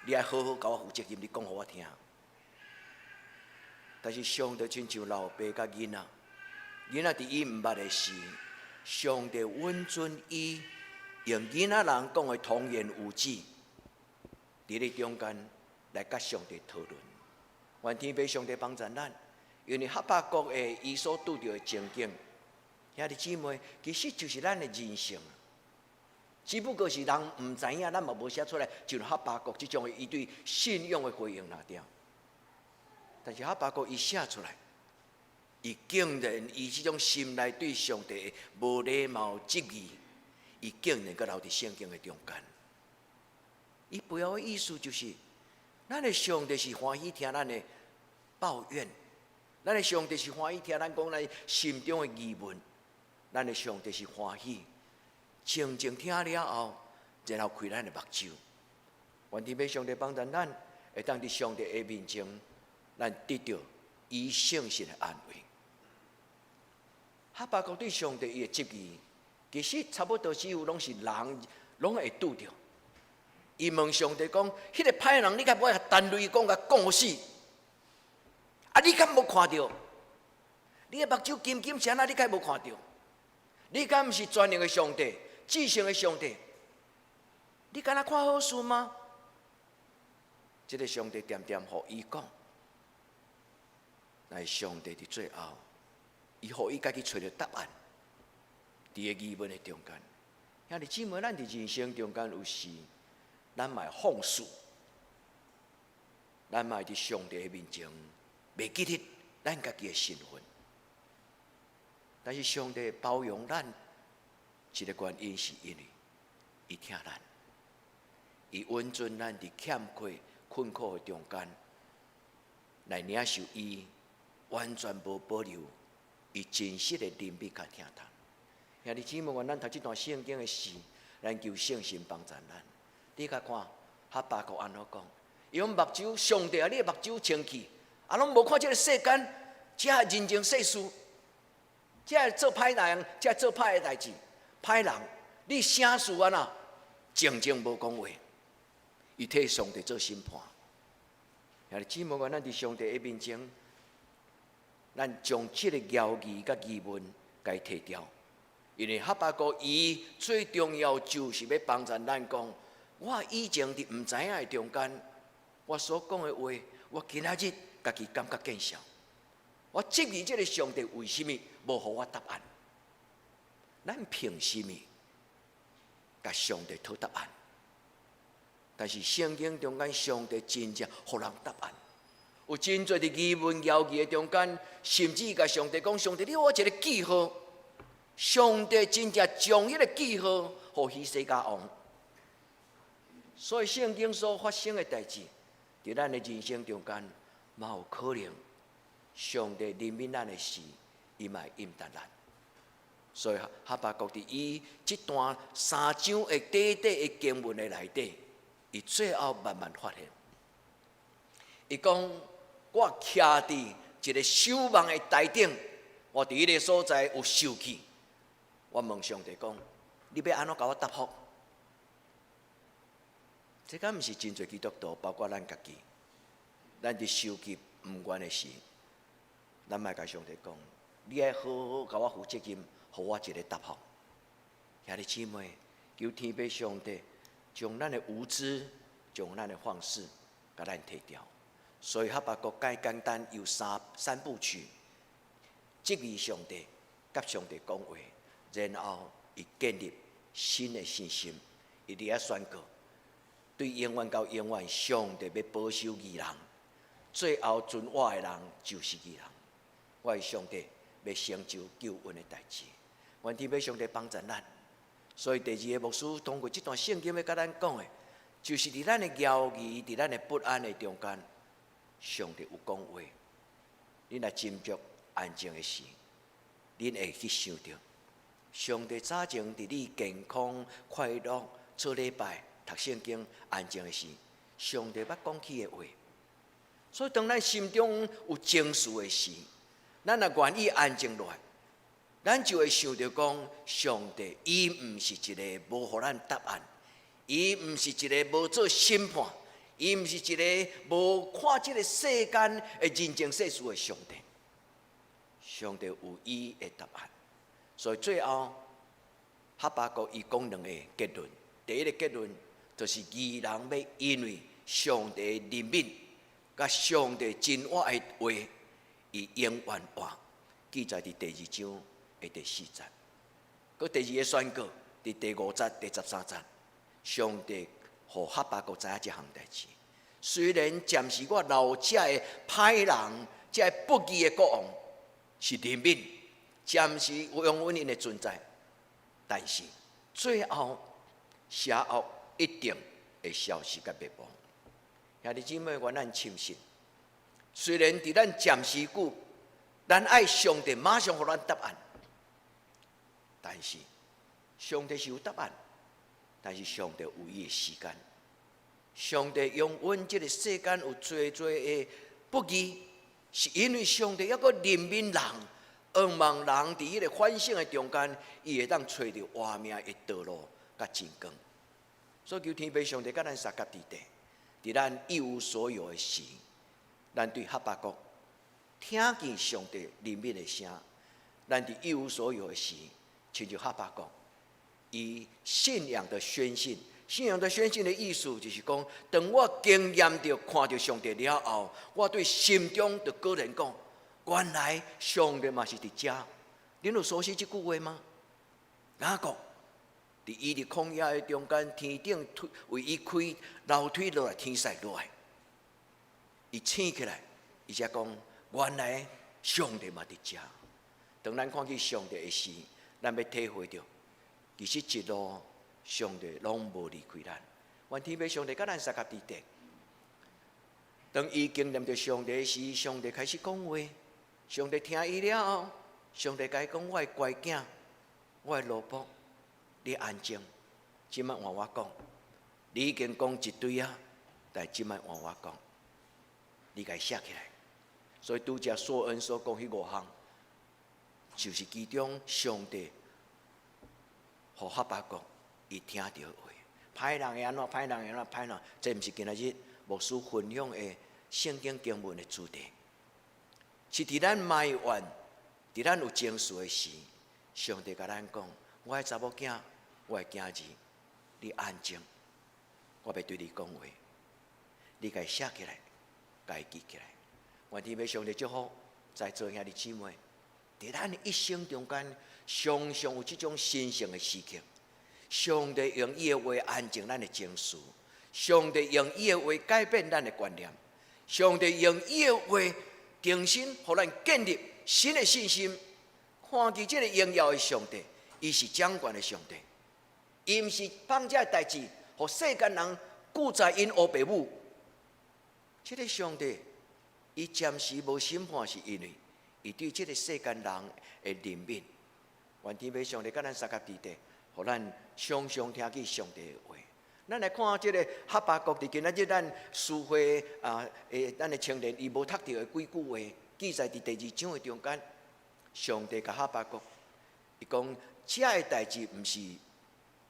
你愛好好共我負責任，你講予我聽。但是上帝親像老爸佮囡仔，囡仔佇伊毋捌的時，上帝允准伊用囡仔人講的童言無忌，佇咧中間來佮上帝討論。願天父上帝幫助咱，因為哈巴谷的伊所拄著的情景，兄弟姊妹，其實就是咱的人生。只不過是人毋知影，咱嘛無寫出來，就哈巴谷這種伊對信仰的回應爾。但是哈巴谷伊寫出來，伊竟然伊這種心內對上帝無禮貌質疑，伊竟然閣留佇聖經的中間。伊背後的意思就是，咱的上帝是歡喜聽咱的抱怨，咱的上帝是歡喜聽咱講咱心中的疑問，咱的上帝是歡喜靜靜聽了後，然後開咱的目睭。願天父上帝幫助咱，會當佇上帝的面前，咱得著伊聖神的安慰。哈巴谷對上帝伊的質疑，其實差不多幾乎攏是人攏會拄著。伊問上帝講：彼個歹人，你敢無愛彈雷公共摃死？啊，你敢無看著？你的目睭金金是按怎？你敢無看著？你敢毋是全能的上帝、至聖的上帝？你敢若看好事嗎？這個上帝恬恬予伊講，但上帝佇最後，伊予伊家己揣著答案，佇个疑問的中間。兄弟姊妹，咱佇人生中間有時，咱嘛會放肆，咱嘛會佇上帝的面前袂記得咱家己的身份。但是上帝包容咱，一個原因是因為伊疼咱，伊允准咱佇欠缺困苦的中間來領受伊完全無保留，伊真實的憐憫佮疼痛。兄弟姊妹，願咱讀這段聖經的時，咱求聖神幫助咱。你較看哈巴谷按怎講？伊講目睭，上帝啊，你的目睭清氣，啊，攏無看這个世間，這人情世事，這做歹人，這做歹的代誌，歹人，你啥事按怎？靜靜無講話，伊替上帝做審判。兄弟姊妹，願咱佇上帝的面前，咱將這個猶疑佮疑問共伊提掉，因為哈巴谷伊最重要就是欲幫助咱講，我以前佇毋知影的中間，我所講的話，我今仔日家己感覺見笑。我質疑這个上帝為啥物無予我答案？咱憑啥物共上帝討答案？但是聖經中間，上帝真正予人答案。有真濟佇疑問、猶疑的中間，甚至共上帝講：上帝，你予我一个記號。上帝真正將彼个記號予希西家王。所以聖經所發生的代誌，佇咱的人生中間，嘛有可能，上帝憐憫咱的時，伊嘛會應答咱。所以哈巴谷佇伊這段三章的短短的經文的內底，伊最後慢慢發現，伊講：我徛佇一个守望的台頂，我佇彼个所在有受氣。我問上帝講：你欲按怎共我答覆？這敢毋是真濟基督徒，包括咱家己，咱佇受氣毋願的時，咱嘛共上帝講：你愛好好共我負責任，予我一个答覆。兄弟姊妹，求天父上帝將咱的無知、將咱的放肆，共咱提掉。所以哈巴谷簡簡單有三部曲，質疑上帝，佮上帝講話，然後伊建立新的信心，伊佇遐宣告，對永遠到永遠，上帝欲保守義人，最後存活的人就是義人。我的上帝欲成就救恩的代誌，願天父上帝幫助咱。所以第二個牧師通過這段聖經欲共咱講的，就是佇咱的猶疑、佇咱的不安的中間，上帝有講話。你若斟酌安靜的時，恁會去想著，上帝早前佇你健康、快樂、做禮拜、讀聖經、安靜的時，上帝捌講起的話。所以當咱心中有情緒的時，咱若願意安靜落來，咱就會想著講，上帝伊毋是一个無予咱答案，伊毋是一个無做審判，伊毋是一個無看這个世間的人情世事的上帝。上帝有伊的答案，所以最後哈巴谷伊講兩個結論。第一個結論就是義人欲因為上帝憐憫，佮上帝真活的話，伊永遠活。記載佇第二章的第四節。閣第二個宣告，佇第五節、第13節，上帝予哈巴谷知影這項代誌。雖然暫時我留這个歹人、這个不義的國王是憐憫，暫時容允𪜶的存在，但是最後邪惡一定會消失佮滅亡。兄弟姊妹，願咱深信，雖然佇咱暫時久，咱愛上帝馬上予咱答案，但是上帝是有答案，但是上帝有伊的時間。上帝容允這个世間有濟濟的不義，是因為上帝猶閣憐憫人，向望人佇彼个反省的中間，伊會當揣著活命的道路佮真光。所以求天父上帝佮咱相佮佇底，佇咱一無所有的時，咱對哈巴谷聽見上帝憐憫的聲，咱佇一無所有的時，親像哈巴谷，以信仰的宣信。信仰的宣信的意思就是講，當我經驗著看著上帝了後，我對心中就果然講，原來上帝嘛是佇遮。恁有熟悉這句話嗎？雅各佇伊佇曠野的中間，天頂為伊開樓梯落來，天使落來，伊醒起來，伊才講，原來上帝嘛佇遮。當咱看見上帝的時，咱欲體會著，其實一路上帝攏無離開咱，願天父上帝佮咱相佮佇底。當伊經驗著上帝時，上帝開始講話，上帝聽伊了後，上帝共伊講：我的乖囝，我的奴僕，你安靜，這擺換我講。你已經講一堆啊，但這擺換我講，你共伊寫起來。所以拄才碩恩所講彼五項，就是其中上帝予哈巴谷伊聽著話，歹人會按怎？歹人會按怎？歹人，這毋是今仔日牧師分享的聖經經文的主題，是佇咱埋怨、佇咱有情緒的時，上帝共咱講：我的查某囝，我的囝兒，你安靜，我欲對你講話，你共伊寫起來，共伊記起來。願天父上帝祝福在座兄弟姊妹，佇咱一生中間，常常有這種神聖的時刻。上帝用伊的話安靜咱的情緒，上帝用伊的話改變咱的觀念，上帝用伊的話重新予咱建立新的信心。看見這个榮耀的上帝，伊是掌權的上帝，伊毋是放這个代誌，予世間人記載𪜶烏爸母。這个上帝，伊暫時無審判，是因為伊對這个世間人的憐憫。願天父上帝佮咱相佮佇底，予咱常常聽見上帝的話。咱來看這个哈巴谷佇今仔日咱書會啊，誒，咱的青年伊無讀著的幾句話，記載佇第二章的中間。上帝共哈巴谷，伊講，這个代誌毋是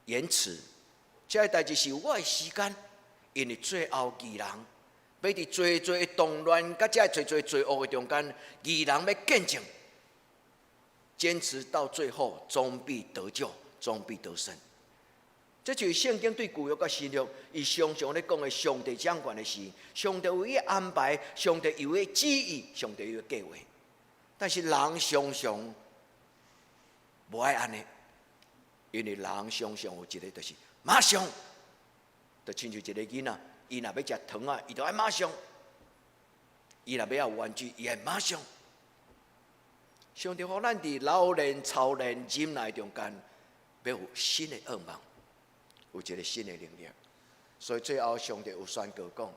延遲，這个代誌是有我的時間，因為最後義人欲佇濟濟的動亂，佮這濟濟罪惡的中間，義人欲見證，堅持到最後，終必得救，終必得勝。這就是聖經對舊約佮新約，伊常常咧講的上帝掌權的事，上帝有伊安排，上帝有伊旨意，上帝有伊計劃。但是人常常無愛按呢，因為人常常有一个就是馬上，就親像一个囡仔，伊若欲食糖仔，伊就愛馬上；伊若欲愛玩具，伊愛馬上。上帝予咱佇老練、操練、忍耐中間，欲有新的願望，有一个新的能力。所以最後，上帝有宣告講：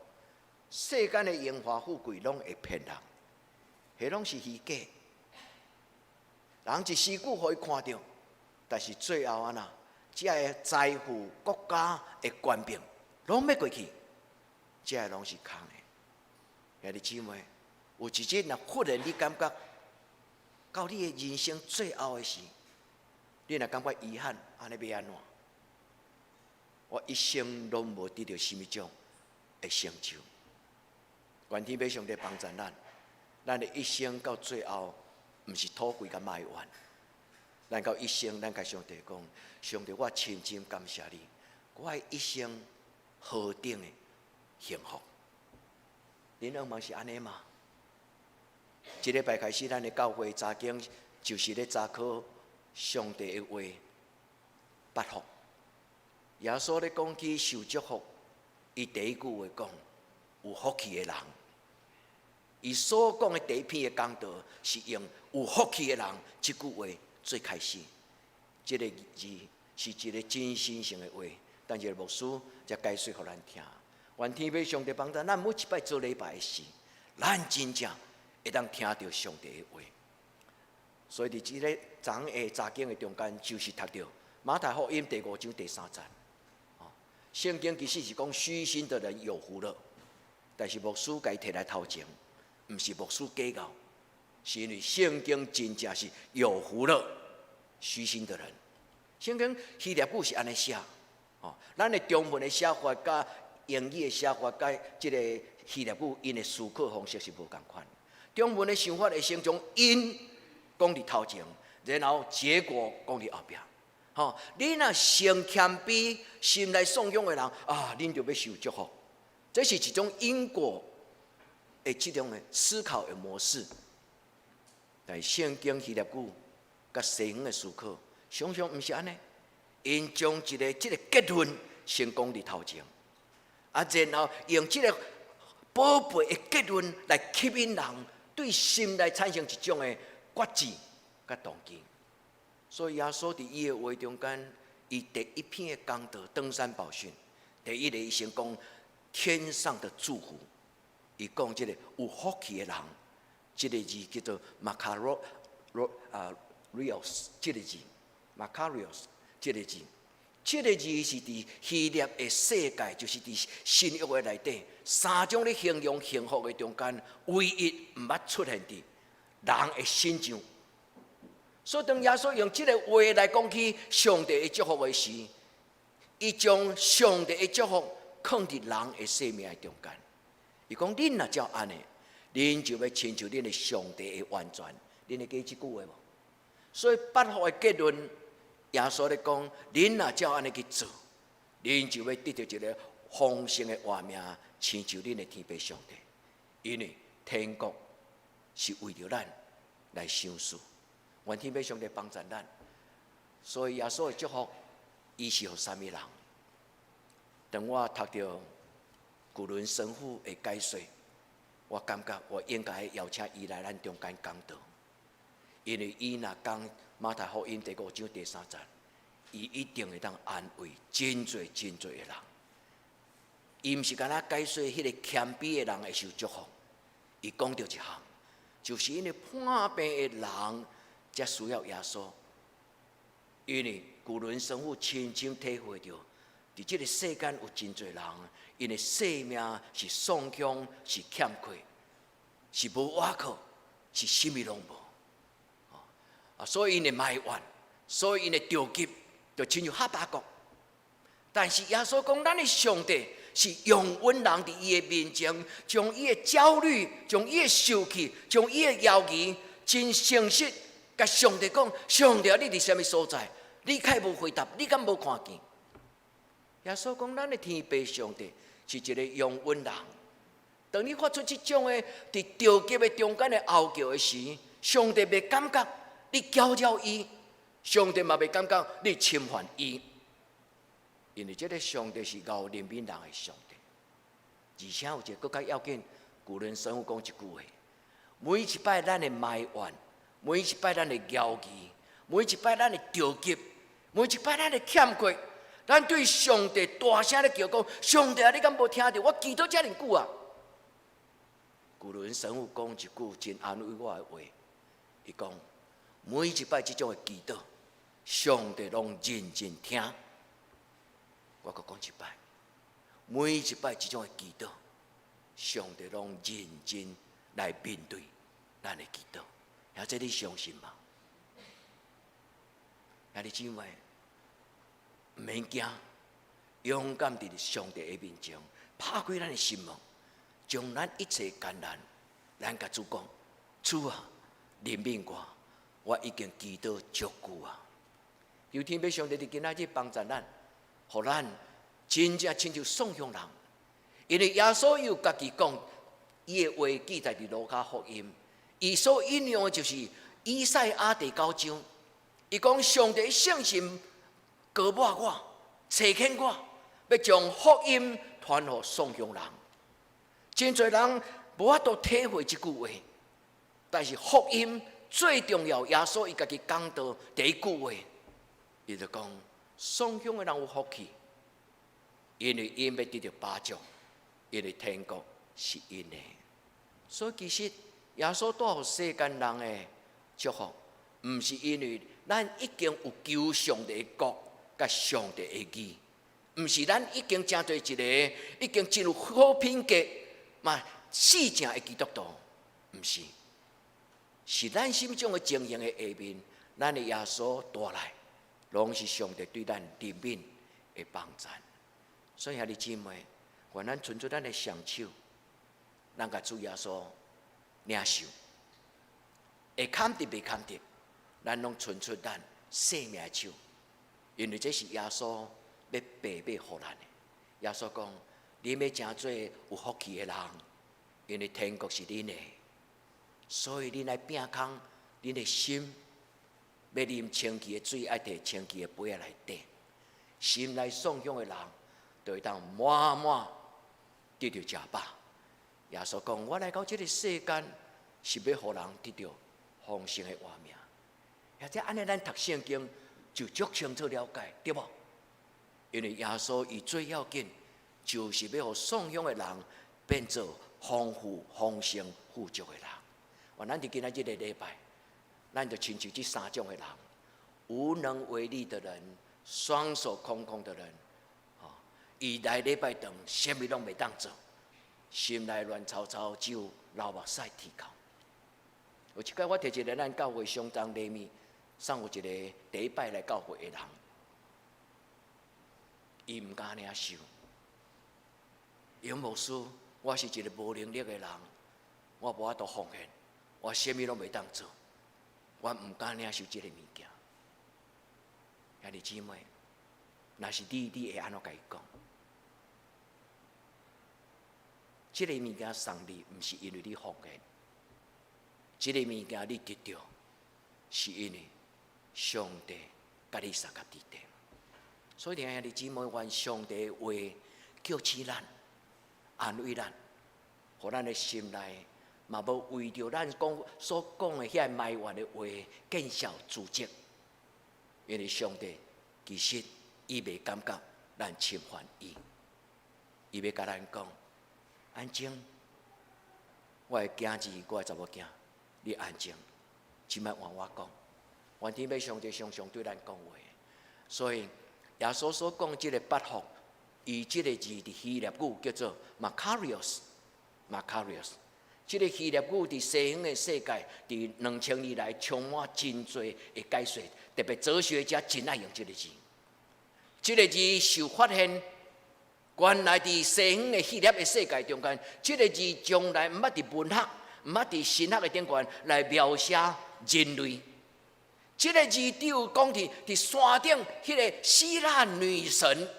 世間的榮華富貴攏會騙人，彼攏是虛假。人一時久予伊看著，但是最後按怎？這个財富、國家的權柄，攏欲過去，這个攏是空的。兄弟姊妹，有一日若忽然你感覺到你的人生最後的時，你若感覺遺憾，按呢欲按怎？我一生攏無得著啥物種的成就。願天父上帝幫助咱，咱的一生到最後，毋是討氣佮埋怨。咱到一生，咱共上帝講：上帝，我深深感謝你，我的一生何等的幸福。恁願望是按呢嗎？這禮拜開始，咱的教會查經就是咧查考上帝的話，八福。耶穌咧講起受祝福，伊第一句話講：有福氣的人。伊所講的第一篇的講道，是用有福氣的人這句話做開始。這个字是一个真神聖的話，等一下牧師才解說予咱聽。願天父上帝幫助咱每一擺做禮拜的時，咱真正會當聽著上帝的話。所以佇這个昨昏查經的中間，就是讀著馬太福音第五章第三節。聖經其實是講虛心的人有福了，但是牧師共伊提來頭前，毋是牧師計較，是因為聖經真正是有福了虛心的人。聖經希臘語是按呢寫，哦，咱的中文的寫法佮英語的寫法佮這个希臘語𪜶的思考方式是無仝款。中文的想法會先將因講佇頭前，然後結果講佇後壁。吼，你若先謙卑、心內喪勇的人啊，恁就欲受祝福。這是一種因果的這種的思考的模式。但聖經希臘語佮西方的思考，常常毋是按呢。𪜶將一个這个結論先講佇頭前，啊，然後用這个寶貝的結論來吸引人對心內產生一種的決志佮動機。所以耶穌佇伊的話中間，伊第一篇的講道《登山寶訓》，第一个伊先講天上的祝福，伊講這个有福氣的人，這个字叫做 μακάρο 啊 ριος，這个字 μακάριος 這个字，這个字是佇希臘的世界，就是佇新約的內底，三種咧形容幸福的中間，唯一毋捌出現佇人的身上。所以當耶穌用這个話來講起上帝的祝福的時，伊將上帝的祝福囥佇人的生命的中間。伊講：恁若照按呢，恁就欲親像恁的上帝的完全。恁會記這句話無？所以八福的結論，耶穌咧講：恁若照按呢去做，恁就欲得著一个豐盛的活命，親像恁的天父上帝。因為天國是為著咱來賞賜。願天父上帝幫助咱，所以耶穌的祝福，伊是予啥物人？當我讀著古倫神父的解說，我感覺我應該邀請伊來咱中間講道，因為伊若講馬太福音第五章第三節，伊一定會當安慰真濟真濟的人。伊毋是干焦解說彼個謙卑的人會受祝福，伊講著一項，就是因為破病的人才需要耶穌，因為古倫神父親身體會著，佇這个世間有真濟人，𪜶的生命是喪窮，是欠缺，是無倚靠，是啥物攏無。啊，所以𪜶會埋怨，所以𪜶會著急，就親像哈巴谷。但是耶穌講，咱的上帝是容允人佇伊的面前，將伊的焦慮、將伊的受氣、將伊的猶疑，真誠實，共上帝講：上帝，你佇啥物所在？你敢無回答？你敢無看見？耶穌講，咱的天父上帝是一个容允人。當你發出這種的佇著急的中間的哀叫的時，上帝袂感覺你攪擾伊，上帝嘛袂感覺你侵犯伊，因為這个上帝是𠢕憐憫人的上帝。而且有一个閣較要緊，古倫神父講一句話：每一擺咱的埋怨，每一擺咱的猶疑，每一擺咱的著急，每一擺咱的欠缺，咱對上帝大聲咧叫講：上帝啊，你敢無聽著？我祈禱遮爾久啊！古倫神父講一句真安慰我的話，伊講：每一擺這種的祈禱，上帝攏認真聽。我閣講一擺，每一擺這種的祈禱，上帝攏認真來面對咱的祈禱。兄弟，你相信嗎？兄弟姊妹，毋免驚，勇敢佇上帝的面前，拍開咱的心門，將咱一切艱難，咱共主講：主啊，憐憫我，我已經祈禱足久啊！求天父上帝佇今仔日幫助咱，予咱真正親像喪鄉人，因為耶穌有家己講，伊的話記載佇路加福音，伊所引用的就是以賽亞第九章，伊講上帝聖神膏抹我，差遣我，欲將福音傳予喪鄉人。真濟人無法度體會這句話，但是福音最重要，耶穌伊家己講到第一句話，伊就講喪鄉的人有福氣，因為𪜶欲得著飽足，因為天國是𪜶的。所以其實耶穌帶予世間人的祝福，毋是因為咱已經有求上帝的國佮上帝的義，毋是咱已經成做一個已經真有好品格嘛死正的基督徒，毋是，是咱心中的情形的下面，咱的耶穌帶來，攏是上帝對咱憐憫的幫贊。所以兄弟姊妹，願咱伸出咱的雙手，咱共主耶穌領受，會坎得袂坎得，咱攏伸出咱生命的手，因為這是耶穌欲白白予咱的。耶穌講：恁欲成做有福氣的人，因為天國是恁的，所以恁愛摒空恁的心，欲啉清氣的水，愛提清氣的杯仔內底。心內喪鄉的人，就會當滿滿得著食飽。耶穌講：我來到這個世間，是欲予人得著豐盛的活命。或者按呢，咱讀聖經就足清楚了解，對無？因為耶穌伊最要緊，就是欲予喪鄉的人變做豐富、豐盛、富足的人。願咱佇今仔這個禮拜，咱就親像這三種的人：無能為力的人、雙手空空的人，吼，伊來禮拜堂，啥物攏袂當做，心內亂糟糟，只有流目屎啼哭。有一擺，我提一個咱教會相當禮物，送予一個第一擺來教會的人，伊毋敢領受。楊牧師，我是一個無能力的人，我無法度奉獻，我啥物攏袂當做，我毋敢領受這個物件。兄弟姊妹，若是你，你會按怎共伊講？這個物件送你，毋是因為你奉獻，這個物件你得著，是因為上帝佮你相佮佇底。所以，兄弟姊妹，願上帝的話叫醒咱，安慰咱，予咱的心內嘛無為著咱講所講的遐埋怨的話見笑自責。因為上帝其實伊袂感覺咱侵犯伊，伊欲共咱講：安靜，我的囝兒，我的查某囝，你安靜，這擺換我講。願天父上帝常常對咱講話，所以耶穌所講這個八福，伊這個字佇希臘語叫做 Makarios，Makarios。這個希臘語佇西方的世界，佇2000年來充滿真濟的解說，特別哲學家真愛用這個字。這個字受發現，原來佇西方的希臘的世界中間，這個字從來毋捌佇文學、毋捌佇神學的頂懸來描寫人類。這個字只有講佇佇山頂彼個希臘女神，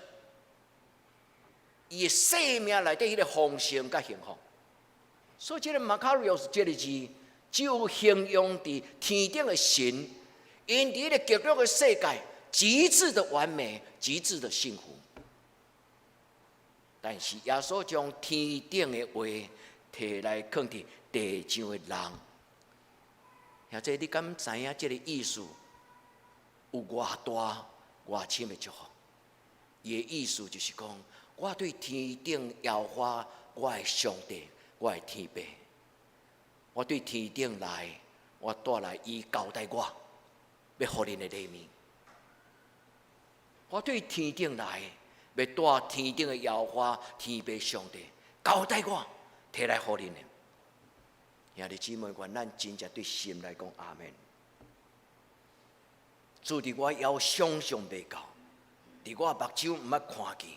伊的生命內底彼個豐盛佮幸福。所以，這個 Makarios 這個字，只有形容佇天頂的神，𪜶佇彼個極樂的世界，極致的完美，極致的幸福。但是耶穌將天頂的話提來囥佇地上的人，或者你敢知影這個意思有偌大、偌深的祝福？伊的意思就是講，我對天頂耶和華，我的上帝，我的天父，我對天頂來，我帶來伊交代我，欲予恁的禮物。我對天頂來，欲帶天頂的耶和華天父上帝交代我，提來予恁的。兄弟姊妹，願咱真正對心來講阿們。主佇我猶想象袂到，佇我目睭毋捌看見。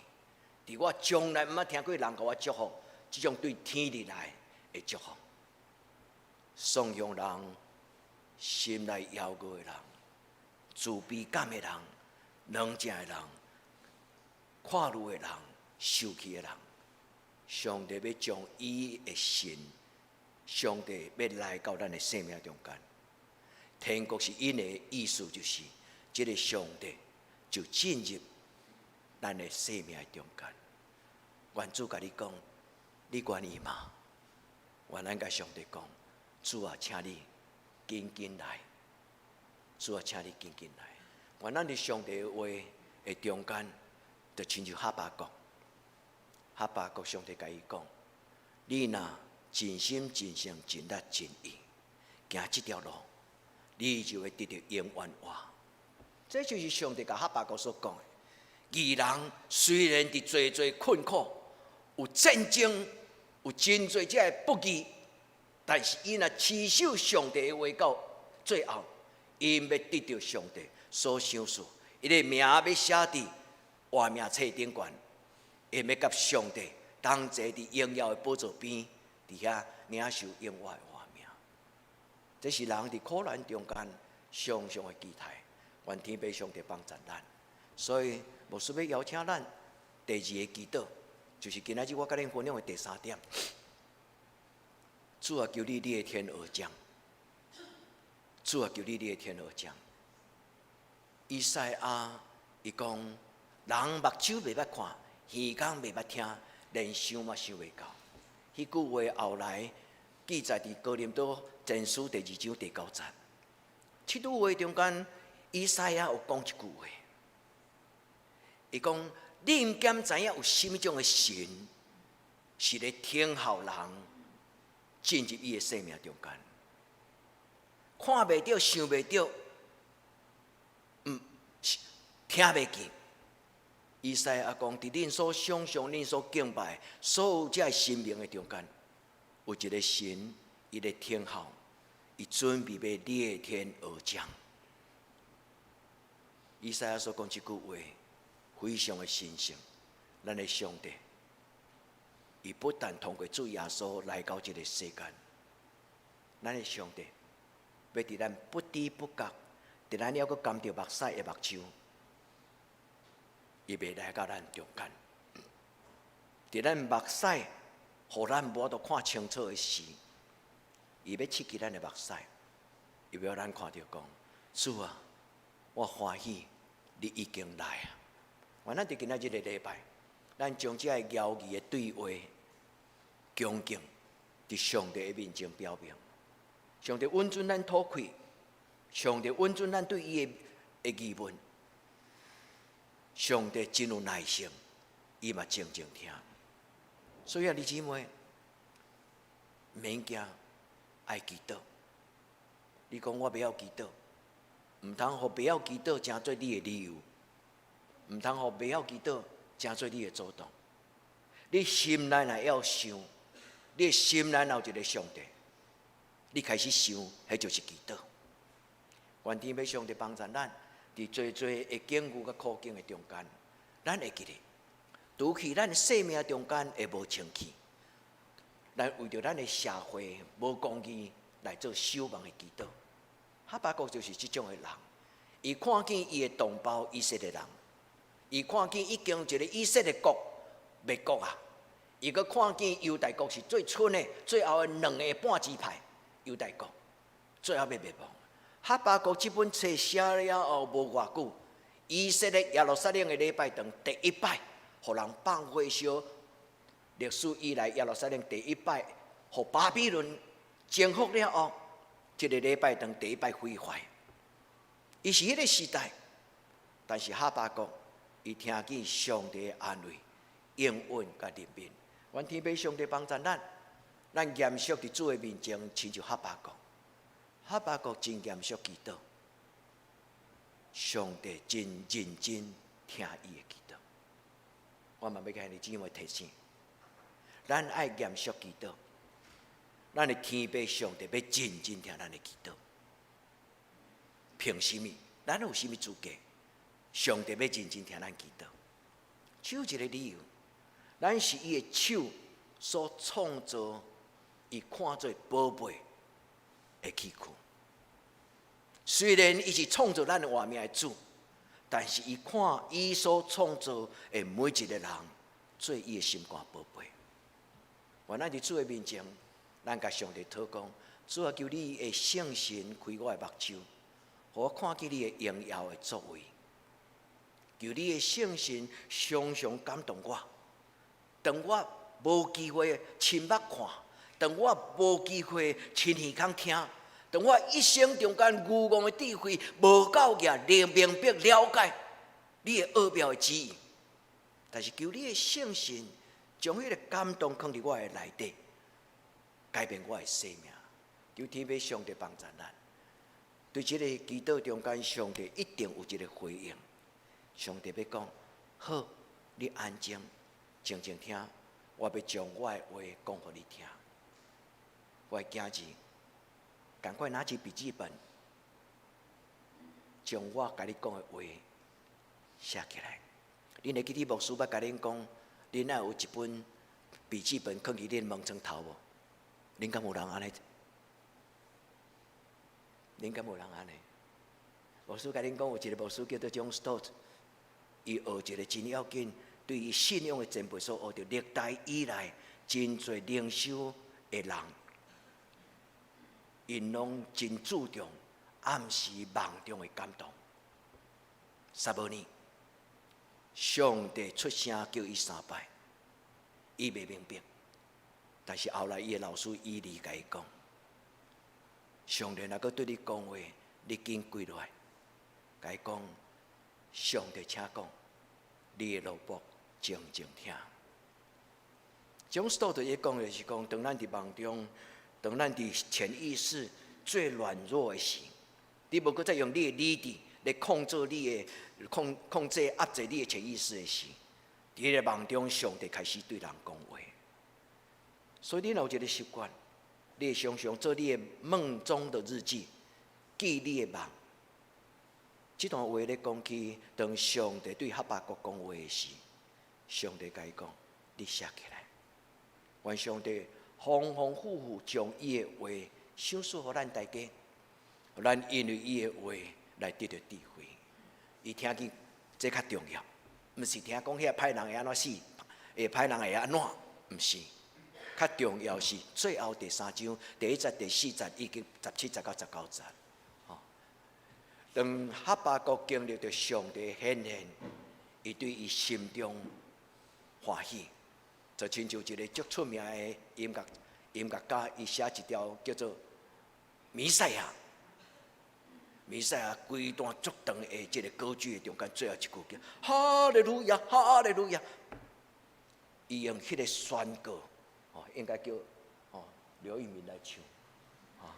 佇我從來毋捌聽過人共我祝福，這種對天裡來的祝福，送向人心內驕傲的人、自卑感的人、軟正的人、看路的人、受氣的人，上帝欲將伊的神，上帝欲來到咱的生命中間。天國是𪜶的意思，就是這个上帝就進入咱的生命中間。願主共你講，你願意嗎？願咱共上帝講，主啊，請你緊緊來。主啊，請你緊緊來。願咱佇上帝的話的中間，就親像哈巴谷，哈巴谷上帝共伊講：你若盡心盡性盡力盡意行這條路，你就會得著永遠活。這就是上帝共哈巴谷所講的。義人雖然佇濟濟困苦，有戰爭，有真濟這个不義，但是伊若持守上帝的話到最後，𪜶欲得著上帝所賞賜，伊的名欲寫佇活命冊頂懸，𪜶欲佮上帝同坐佇榮耀的寶座邊，佇遐領受永遠的活命。這是人佇苦難中間常常的期待，願天父上帝幫助咱。所以牧師欲邀請咱第二個祈禱，就是今仔日我佮恁分享的第三點。主啊，求你，你的天鵝降。主啊，求你，你的天鵝降。以賽亞伊講，人目睭袂捌看，耳孔袂捌聽，連想嘛想袂到。彼句話後來記載佇哥林多前書第二章第九節。這句話中間，以賽亞有講一句話，伊講：你毋敢知影有啥物種的神，是咧聽候人進入伊的生命中間，看袂著，想袂著，聽袂見。以賽亞講，佇恁所想象、恁所敬拜所有這神明的中間，有一个神，伊咧聽候，伊準備欲裂天而降。以賽亞所講這句話，非常的神聖。咱的上帝，伊不但通過主耶穌來到這个世間，咱的上帝欲佇咱不知不覺，佇咱猶閣含著目屎的目睭，伊欲來到咱中間。佇咱目屎，予咱無法度看清楚的時，伊欲拭去咱的目屎，伊欲予咱看著講：主啊，我歡喜你已經來啊！願咱佇今仔這个禮拜，咱將這个遙遠的對話，恭敬佇上帝的面前表明。上帝允准咱吐氣，上帝允准咱對伊的疑問。上帝真有耐性，伊嘛靜靜聽。所以啊，你姊妹，免驚，愛祈禱。你講我袂曉祈禱，毋通予袂曉祈禱成做你的理由，毋通予袂曉祈禱成做你的阻擋。你心內若要想，你的心內若有一个上帝，你開始想，彼就是祈禱。願天父上帝幫助咱，佇濟濟的境遇佮苦境的中間，咱會記得，除去咱生命中間的無清氣，咱為著咱的社會無公義來做守望的祈禱。哈巴谷就是這種的人，伊看見伊的同胞以色列人，伊看見已經一个以色列國滅國啊，伊閣看見猶大國是最賰的、最後的兩个半支派，猶大國最後欲滅亡。哈巴谷這本冊寫了後無偌久，以色列耶路撒冷的禮拜堂第一擺，予人放火燒。歷史以來耶路撒冷第一擺，予巴比倫征服了後，這个禮拜堂第一擺毀壞。伊是彼个時代，但是哈巴谷伊聽見上帝的安慰、應允佮憐憫。願天父上帝幫助咱，咱嚴肅佇主的面前，親像哈巴谷。哈巴谷真嚴肅祈禱，上帝真認真聽伊的祈禱。我嘛欲共兄弟姊妹提醒，咱愛嚴肅祈禱，咱的天父上帝欲認真聽咱的祈禱。憑啥物？咱有啥物資格？上帝欲認真聽咱祈禱？只有一个理由，咱是伊的手所創造，伊看做寶貝的器具。雖然伊是創造咱的活命的主，但是伊看伊所創造的每一個人，做伊的心肝寶貝。願咱佇主的面前，咱共上帝禱告，主啊，求你的聖神開我的目睭，予我看見你的榮耀的作為。求你的聖神常常感動我，當我無機會親目看，當我無機會親耳孔聽，當我一生中間愚戇的智慧無夠額能明白了解你的奧妙的旨意，但是求你的聖神將彼個感動囥佇我的內底，改變我的生命。求天父上帝幫助咱，對這個祈禱中間，上帝一定有一個回應。上帝欲講：好，你安靜，靜靜聽，我欲將我的話講予你聽。我的囝兒，趕快拿起筆記本，將我共你講的話寫起來。恁會記得牧師捌共恁講，恁愛有一本筆記本囥佇恁門床頭無？恁敢有人按呢？恁敢有人按呢？牧師共恁講，有一個牧師叫做 John Stott，伊學一個真要緊，對伊信仰的前輩所學著歷代以來真濟靈修的人，𪜶攏真注重暗時夢中的感動。撒母耳，上帝出聲叫伊三擺，伊袂明白，但是後來伊的老師以利共伊講：上帝若閣對你講話，你緊跪落來，共伊講，上帝請講，你的奴僕靜靜聽。John Stott 伊講的是講，當咱佇夢中，當咱佇潛意識最軟弱的時，你無閣再用你的理智來控制你的控控制壓制你的潛意識的時，佇個夢中，上帝開始對人講話。所以你若有一個習慣，你會常常做你的夢中的日記，記你的夢。這段話咧講起，當上帝對哈巴谷講話的時，上帝共伊講：你寫起來。願上帝豐豐富富將伊的話賞賜予咱大家，咱因為伊的話來得著智慧。伊聽見這較重要，毋是聽講彼個歹人會按怎死，會歹人會按怎，毋是。較重要是最後第三章第一節、第四節以及17節到19節。吼，當哈巴谷經歷著上帝顯現，伊對伊心中歡喜，就親像一個足出名的音樂家，伊寫一條叫做《彌賽亞》。彌賽亞規段足長的這個歌劇的中間，最後一句叫哈利路亞，哈利路亞。伊用彼個宣告，哦，應該叫哦劉玉明來唱，啊，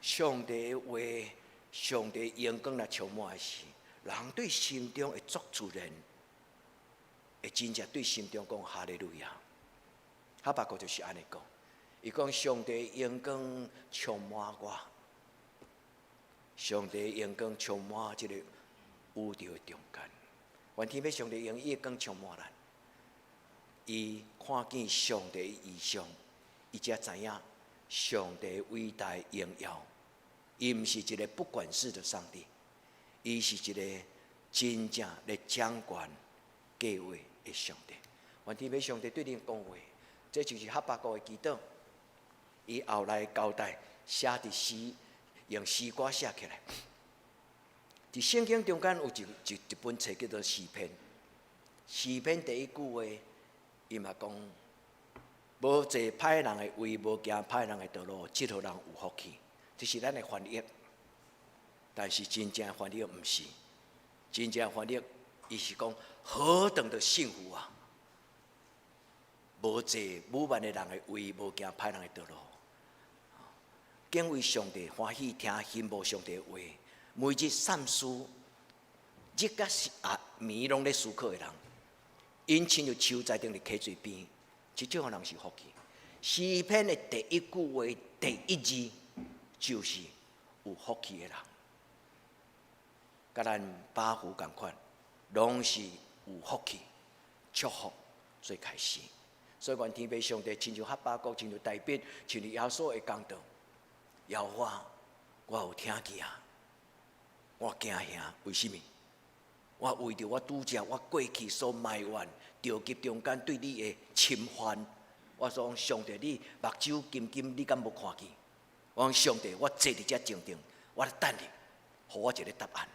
上帝的話，上帝榮光來充滿的時，人對心中會足自然，會真正對心中講哈利路亞。哈巴谷就是按呢講，伊講上帝榮光充滿我，上帝榮光充滿這個宇宙的中間，願天父上帝用伊的光充滿咱。伊看見上帝的異象，伊才知影上帝偉大榮耀。伊毋是一個不管事的上帝，伊是一個真正咧掌權計劃的上帝。願天父上帝對恁講話，這就是哈巴谷的祈禱。伊後來交代寫佇詩，用詩歌寫起來。佇聖經中間有一本冊叫做詩篇，詩篇第一句話，伊嘛講：無坐歹人的位，無行歹人的道路，這號人有福氣。這是咱的翻譯，但是真正翻譯毋是，真正翻譯，伊是講何等的幸福啊！無坐愚頑的人的位，無行歹人的道路，敬畏上帝，歡喜聽欣慕上帝的話，每日散思，日甲啊暝攏咧思考的人，𪜶親像樹栽種佇溪水邊，這種人是福氣。詩篇的第一句話第一字就是有福氣的人，佮咱百福仝款，攏是有福氣、祝福。做開始。所以，願天父上帝親像哈巴谷，親像大衛，親像耶穌會講道。耶和華，我有聽見啊，我驚嚇，為啥物？我為著我拄才我過去所埋怨、著急中間對你的侵犯，我說上帝，你目睭金金，你敢無看見？我講上帝，我坐佇遮靜靜，我咧等你，予我一個答案。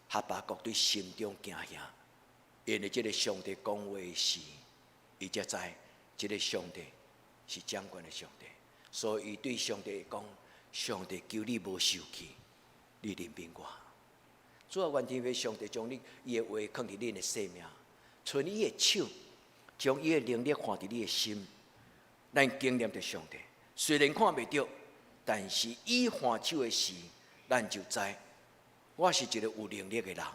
哈巴谷對心中驚嚇，因為這个上帝講話時，伊才知這个上帝是掌權的上帝，所以伊對上帝講：上帝求你無受氣，你憐憫我。主啊，願天父上帝將你伊的話囥佇恁的生命，伸伊的手，將伊的能力放佇你的心，咱經驗著上帝。雖然看袂著，但是伊還手的時，咱就知我是一个有能力的人，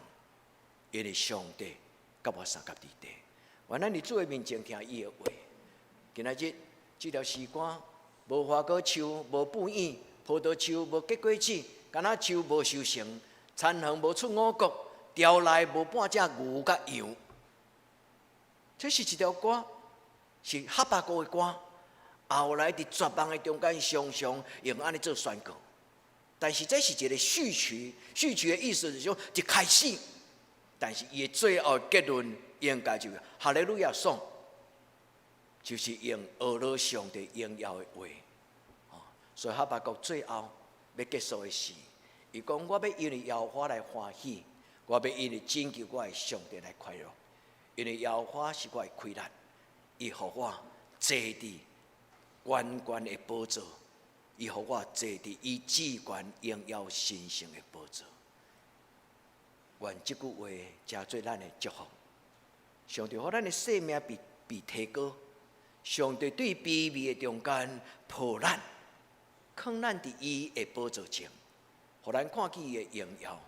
因為上帝佮我相佮佇地。願咱佇主的面前聽伊的話。今仔日這條詩歌，無花果樹，無布影，葡萄樹無結果子，橄欖樹無收成。田園無出五穀，牢內無半隻牛佮羊。這是一條歌，是哈巴谷的歌。後來佇絕望的中間，常常用按呢做宣告。但是這是一个序曲，序曲的意思是說一開始，但是伊的最後結論應該就是哈利路亞頌，就是用呵咾上帝榮耀的話。所以哈巴谷最後欲結束的是，伊講我欲因為耶和華來歡喜，我欲因為拯救我的上帝來快樂，因為耶和華是我的氣力，伊予我坐佇懸懸的寶座，伊予我坐佇伊至懸榮耀神聖的寶座。願這句話成做咱的祝福。上帝予咱的生命被提高，上帝對卑微的中間抱咱，囥咱佇伊的寶座前，予咱看見伊的榮耀，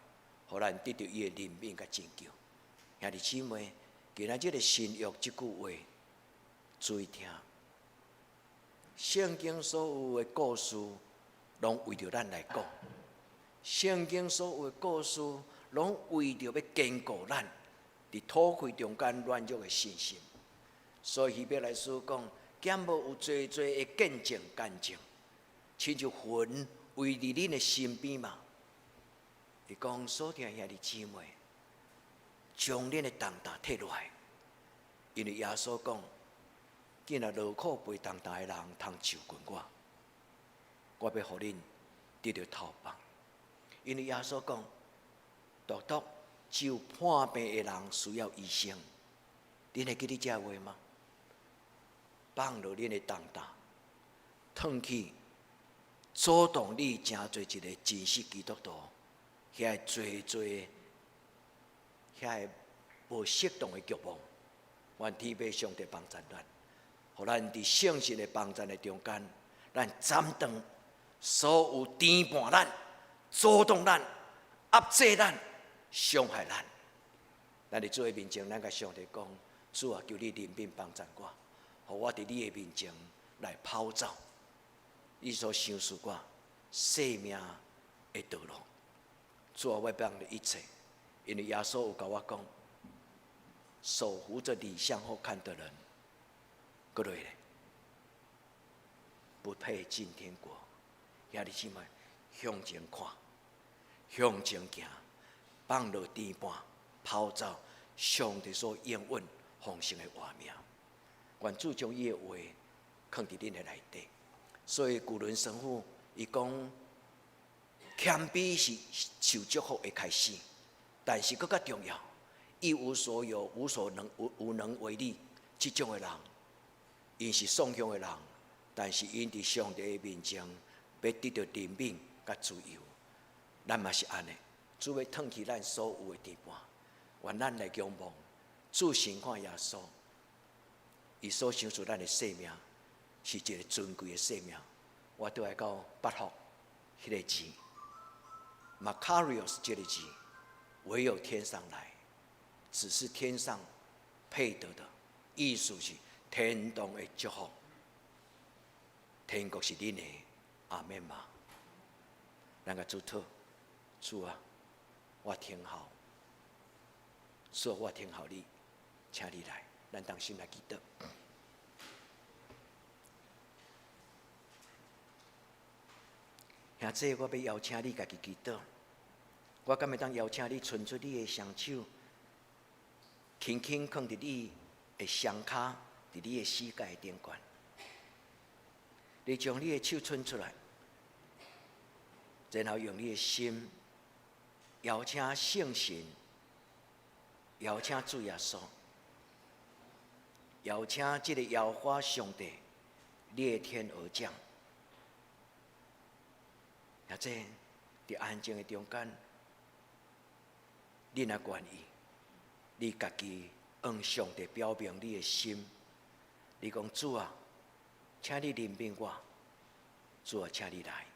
予咱得著伊的憐憫佮拯救。兄弟姊妹，今仔這个新約這句話，注意聽。聖經所有的故事，攏為著咱來講。聖經所有的故事，攏為著欲堅固咱佇土塊中間軟弱的信心。所以希伯來書講，敢無有濟濟的見證乾淨，親像雲圍佇恁的身邊嘛。伊講，所聽兄弟姊妹，將恁的重擔退落來，因為耶穌講，囝若勞苦背重擔的人，通就近我，我欲予恁得著透放。因為耶穌講，獨獨只有破病的人需要醫生。恁會記得這話嗎？放落恁的重擔，褪去阻擋你成做一个真實基督徒，遐濟濟遐个無適當的慾望，願天父上帝幫助咱，予咱佇聖神的幫助的中間，咱斬斷所有牽絆咱、阻擋咱、壓制咱、傷害咱。咱佇主的面前，咱共上帝講：主啊，求你憐憫幫助我，予我佇你的面前來跑走你所賞賜我生命的道路。主啊，我放你一切，因為耶穌有共我講，手扶著犁向後看的人，閣落咧，不配進天國。兄弟姊妹，向前看，向前行，放落牽絆，跑走上帝所應允豐盛的活命。願主將伊的話囥佇恁的內底。所以古倫神父伊講，謙卑是受祝福的開始，但是閣較重要，一無所有、無所能、無能為力這種的人，𪜶是喪向的人，但是𪜶佇上帝的面前，欲得著憐憫佮自由。咱嘛是按呢，主欲褪去咱所有的牽絆，願咱來仰望主，先看耶穌，伊所賞賜咱的生命是一个尊貴的生命。我倒來到八福彼个字，Makarios 這个字，唯有天上來，只是天上配得的，意思是天堂的祝福，天國是恁的，阿們嗎？咱共主禱，主啊，我聽候，主啊，我聽候你，請你來，咱同心來祈禱。兄弟，我欲邀請你家己祈禱。我敢會當邀請你伸出你的雙手，輕輕囥佇你的雙跤，佇你的膝蓋頂懸。你將你的手伸出來，然後用你的心邀請聖神，邀請主耶穌，邀請這个耶和華上帝，裂天而降。或者佇安靜的中間，你若願意，你家己向上帝表明你的心，你講主啊，請你憐憫我，主啊，請你來。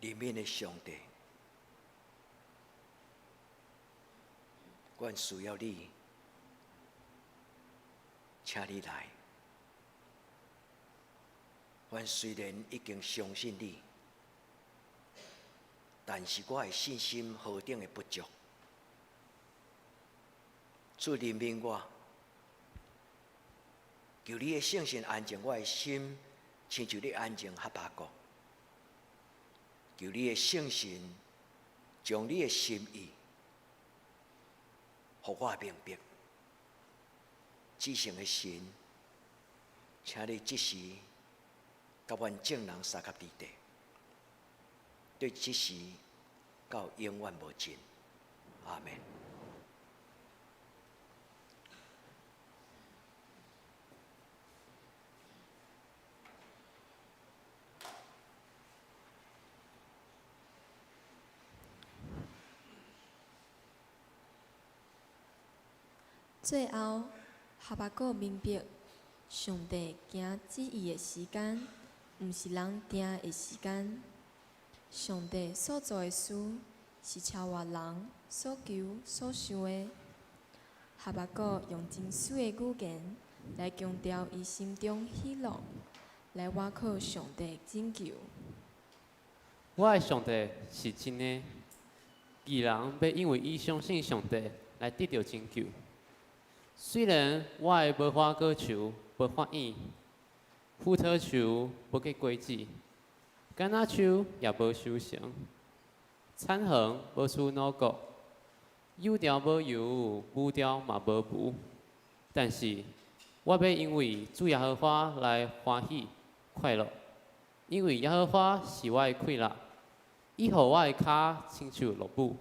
憐憫的上帝，阮需要你，請你來。阮雖然已經相信你，但是我的信心何等的不足。主憐憫我，求你的聖神安靜我的心，親像你安靜哈巴谷。求你的聖神將你的心意，予我明白。至聖的神，請你這時佮阮眾人相佮佇地，對這時到永遠無盡。阿們。最後，哈巴谷明白，上帝行旨意的時間，毋是人定的時間。上帝所做的事，是超越人所求所想的。哈巴谷用真媠的語言來強調伊心中喜樂，來倚靠上帝拯救。我的上帝是真的，義人欲因為伊相信上帝來得著拯救。雖然我的無花果樹無發莖，葡萄樹無結果子，橄欖樹也無收成，田園無出五穀，幼條無油，母條嘛無孵。但是，我欲因為主耶和華來歡喜快樂，因為耶和華是我的氣力，伊予我的跤親像鹿母，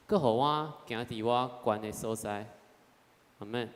閣予我行佇我懸的所在。阿們。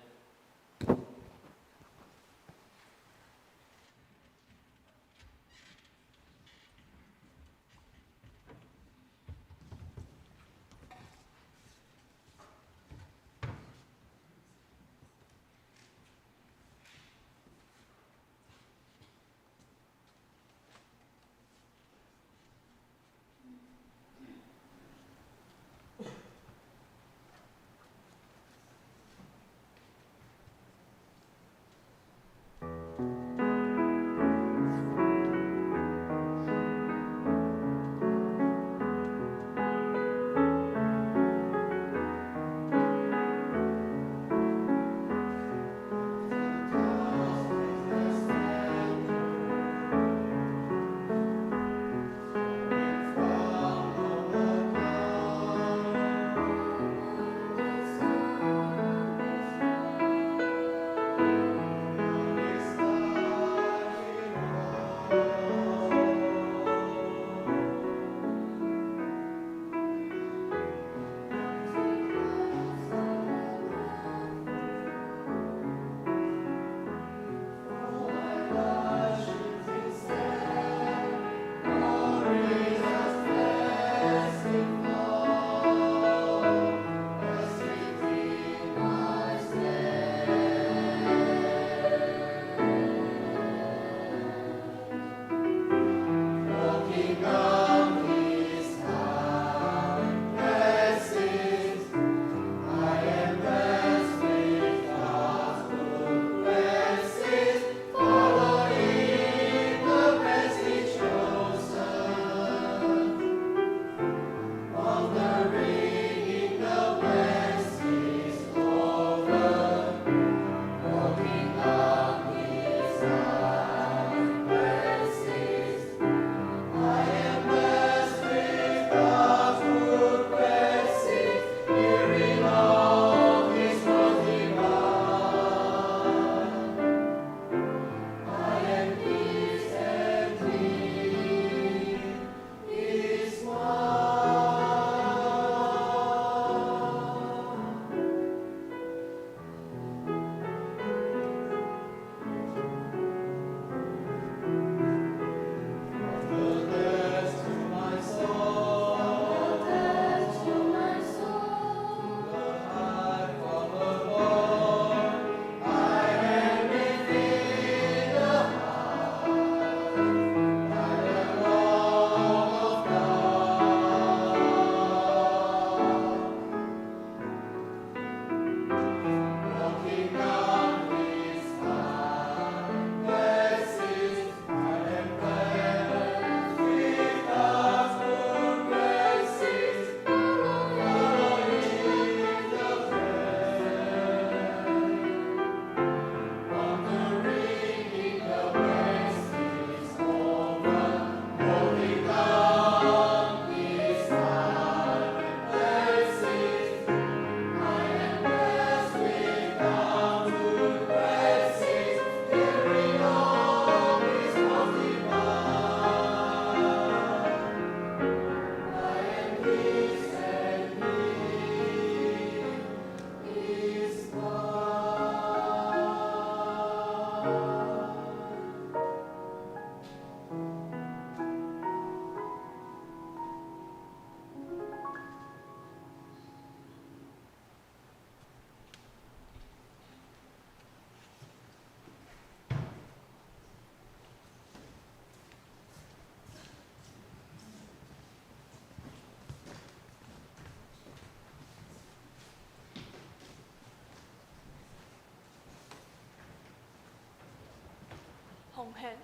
獻。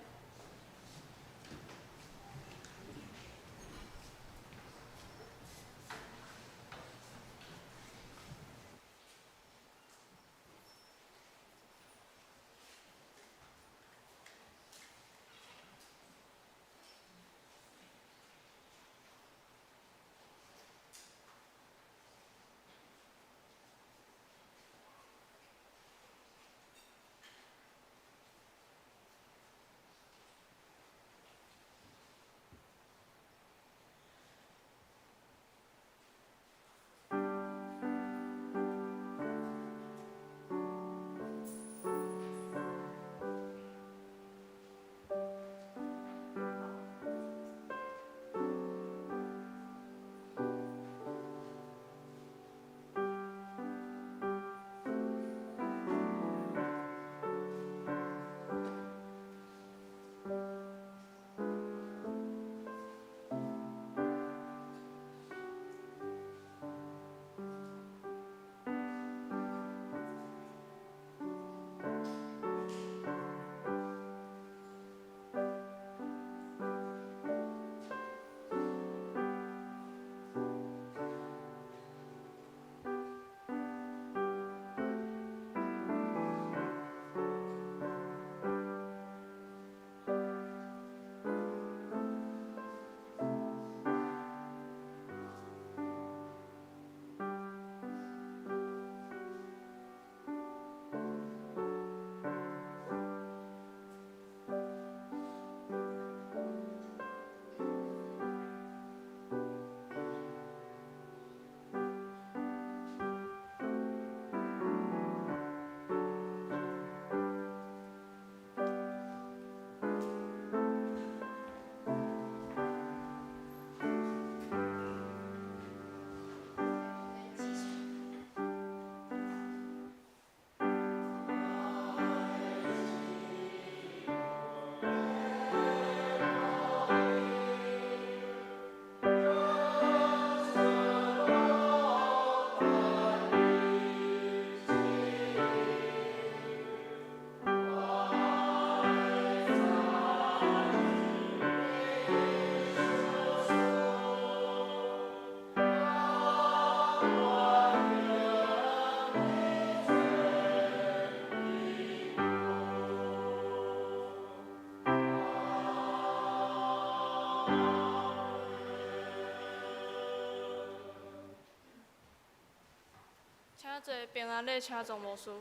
请坐平安礼，请总牧师。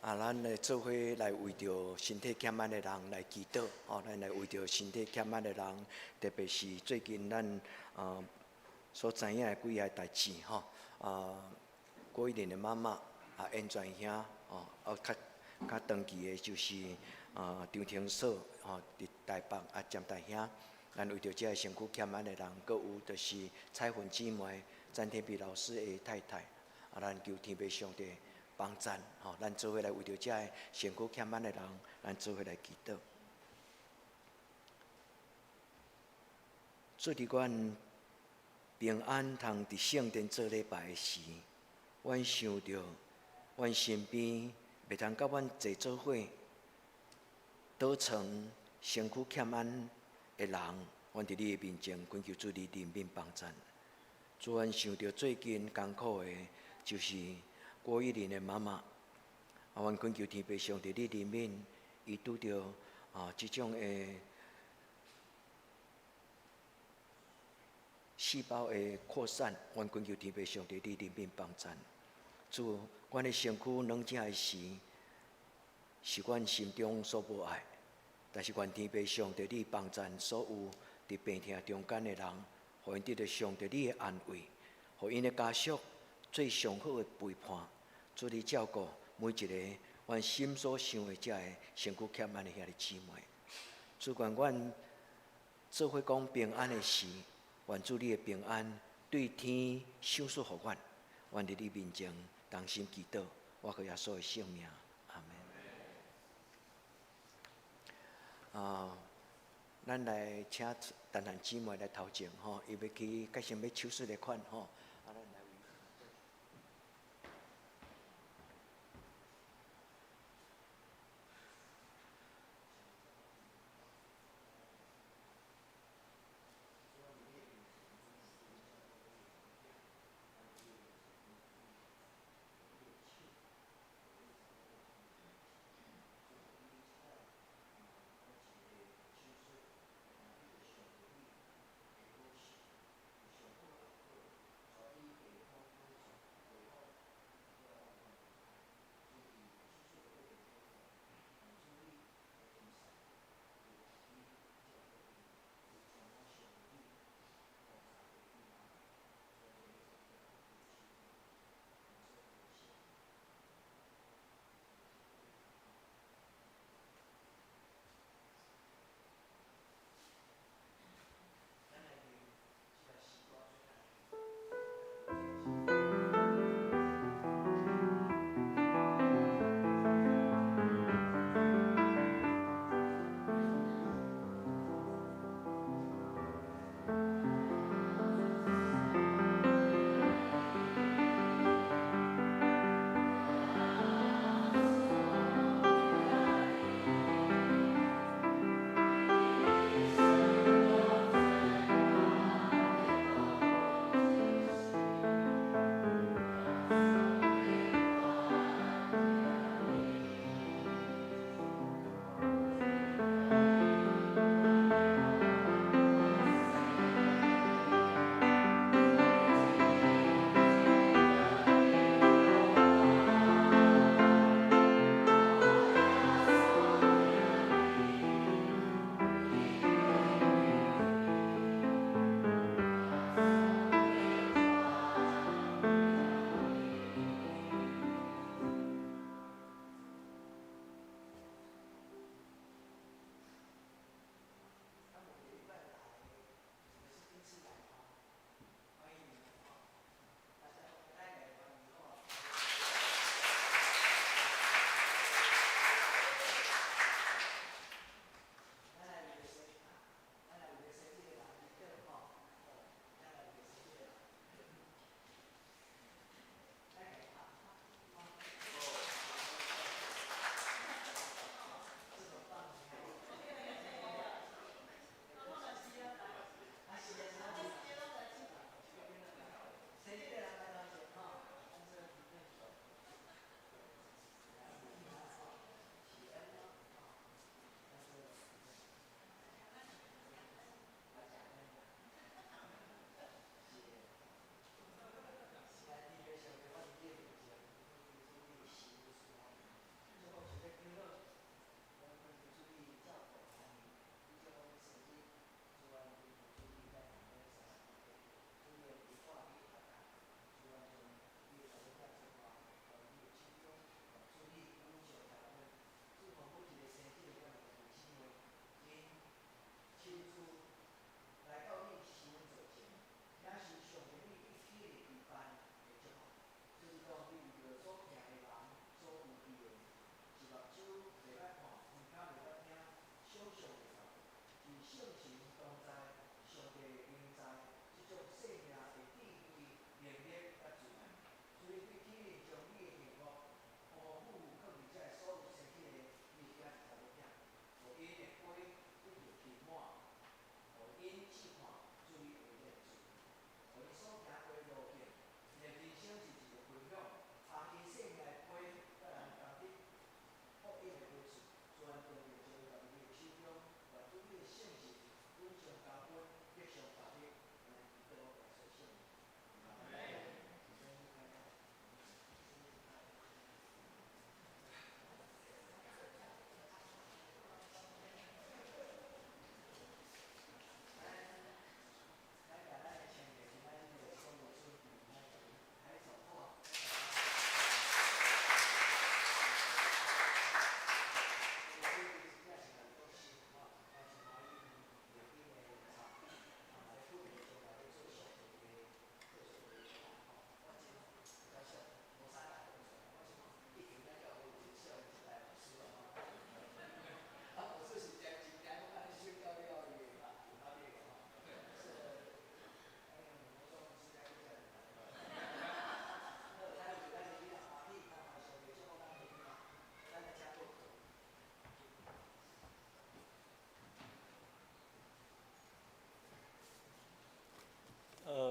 啊，咱来做伙来为著身體欠安的人來祈禱，吼，咱來為著身體欠安的人，特別是最近咱所知影的幾個代誌，吼，啊，郭一玲的媽媽，啊，燕全兄，吼，啊，較較長期的就是啊張廷鎖，吼，佇台北啊詹大兄，咱為著這个身軀欠安的人，閣有就是彩雲姊妹詹天碧老師的太太，啊，咱求天父上帝幫贊，吼，咱做伙來為著這个身軀欠安的人，咱做伙來祈禱。主佇阮平安通佇聖殿做禮拜的時，阮想著阮身邊袂通佮阮坐做伙倒床身軀欠安的人，阮佇你的面前懇求主你憐憫幫贊。主，阮想著最近艱苦的，就是郭一玲的媽媽，啊，阮懇求天父上帝你憐憫，伊拄著啊這種的細胞的擴散，阮懇求天父上帝你憐憫幫贊。主，阮的身軀軟正的時，是阮心中所無愛，但是願天父上帝你幫贊所有佇病痛中間的人，予𪜶得著上帝你的安慰，予𪜶的家屬做上好的陪伴。主你照顧每一個阮心所想的這个身軀欠安的兄弟姊妹。主，願阮做伙講平安的時，願主你的平安對天賞賜予阮。阮佇你面前同心祈禱，我靠耶穌的聖名，阿們。啊，咱來請陳陳姊妹來頭前吼，伊欲去決心欲手術的款吼。啊，咱來。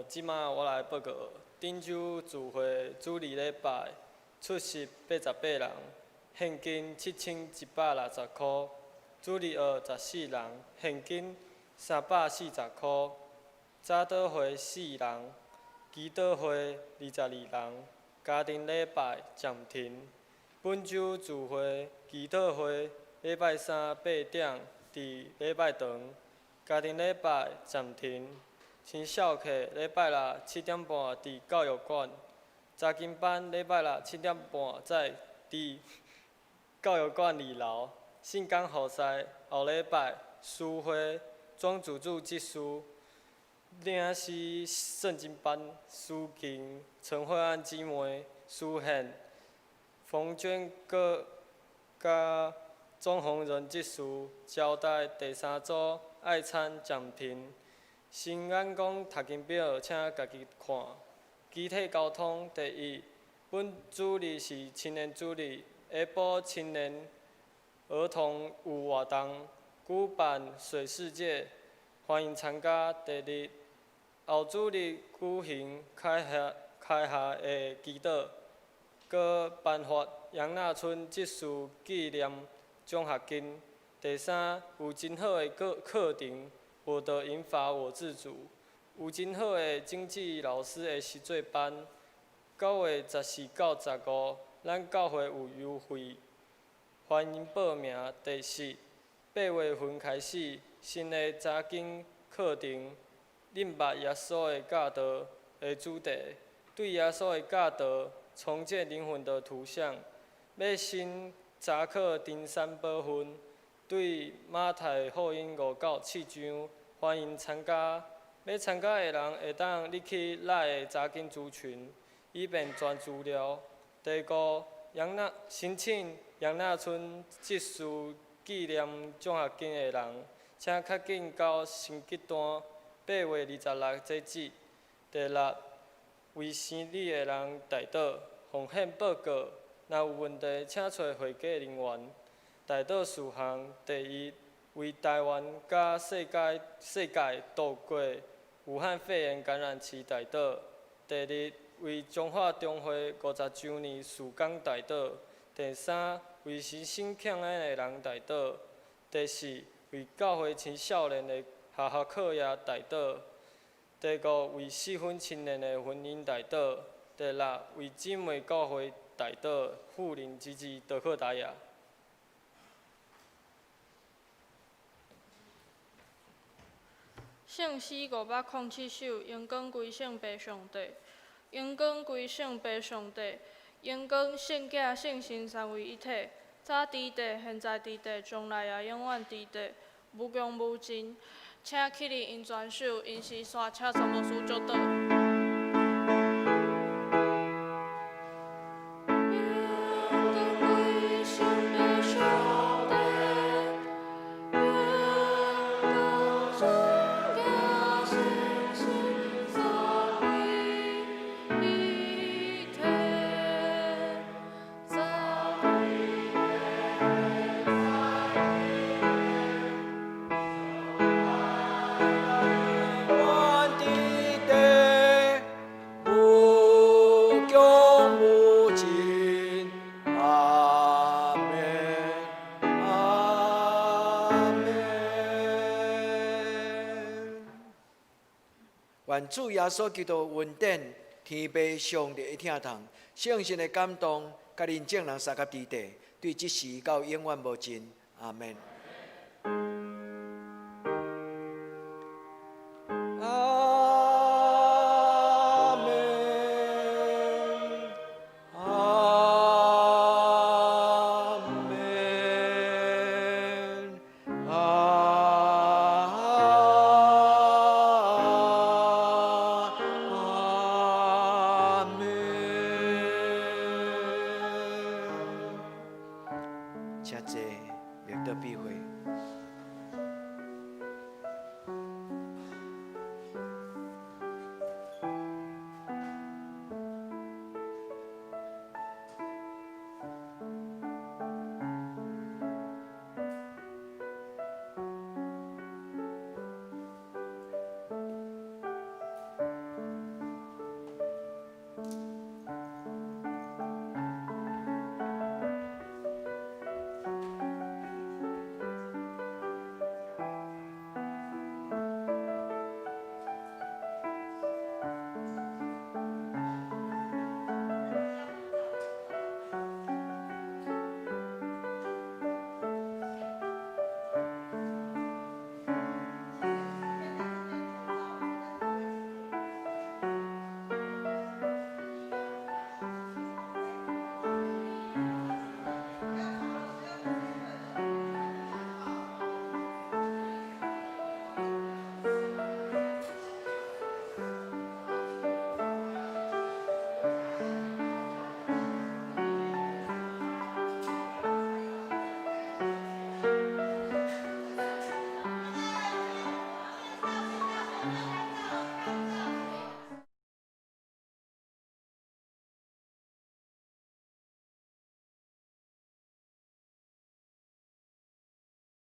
這馬我來報告，頂週聚會主日禮拜出席88人，獻金7160箍；主日學14人，獻金340箍；早禱會4人，祈禱會22人，家庭禮拜暫停。本週聚會祈禱會禮拜三8點佇禮拜堂，家庭禮拜暫停。青少課禮拜六7點半佇教育館，查經班禮拜六7點半在佇教育館二樓。聖工服侍後禮拜書會莊主主執事領詩聖經班司琴陳惠安姊妹司獻馮娟閣佮鍾宏仁執事招待第三組愛餐暫停。新眼光讀經表，請家己看。肢體溝通第一，本主日是青年主日，下晡青年兒童有活動，舉辦水世界，歡迎參加。第二，後主日舉行開學的祈禱，閣頒發楊納春執事紀念獎學金。第三，有真好的課程，我的銀髮我自主，有真好的經濟老師的實作班。9月14到15，咱教會有優惠，歡迎報名。第四，8月份開始新的查經課程，認捌耶穌的教導的主題，對耶穌的教導重建靈魂的圖像。欲新查課登山寶訓，對馬太福音5到7章，歡迎參加。欲參加的人會當入去 LINE 的查經資群，以便傳資料。第五，申請楊納春執事紀念獎學金的人，請較緊交成績單，8月26截止。第六，為生理的人代禱，奉獻報告，若有問題，請揣會計人員。代禱事項：第一，為台灣佮世界度過武漢肺炎感染期代禱；第二，為中華中會50週年事工代禱；第三，為身心欠安的人代禱；第四，為教會青少年的學校課業代禱；第五，為適婚青年的婚姻代禱；第六，為姊妹教會代禱，富林之子德克達雅。聖詩507首，榮光歸聖父上帝，榮光歸聖父上帝，榮光聖子聖神三位一體，早佇地，現在佇地，將來也永遠佇地，無窮無盡。請起立𪜶全首，𪜶時煞請全牧師祝禱。阿門，阿門。願主耶穌基督恩典、天父上帝的疼痛、聖神的感動，佮恁眾人相佮佇地，對這時到永遠無盡。阿門。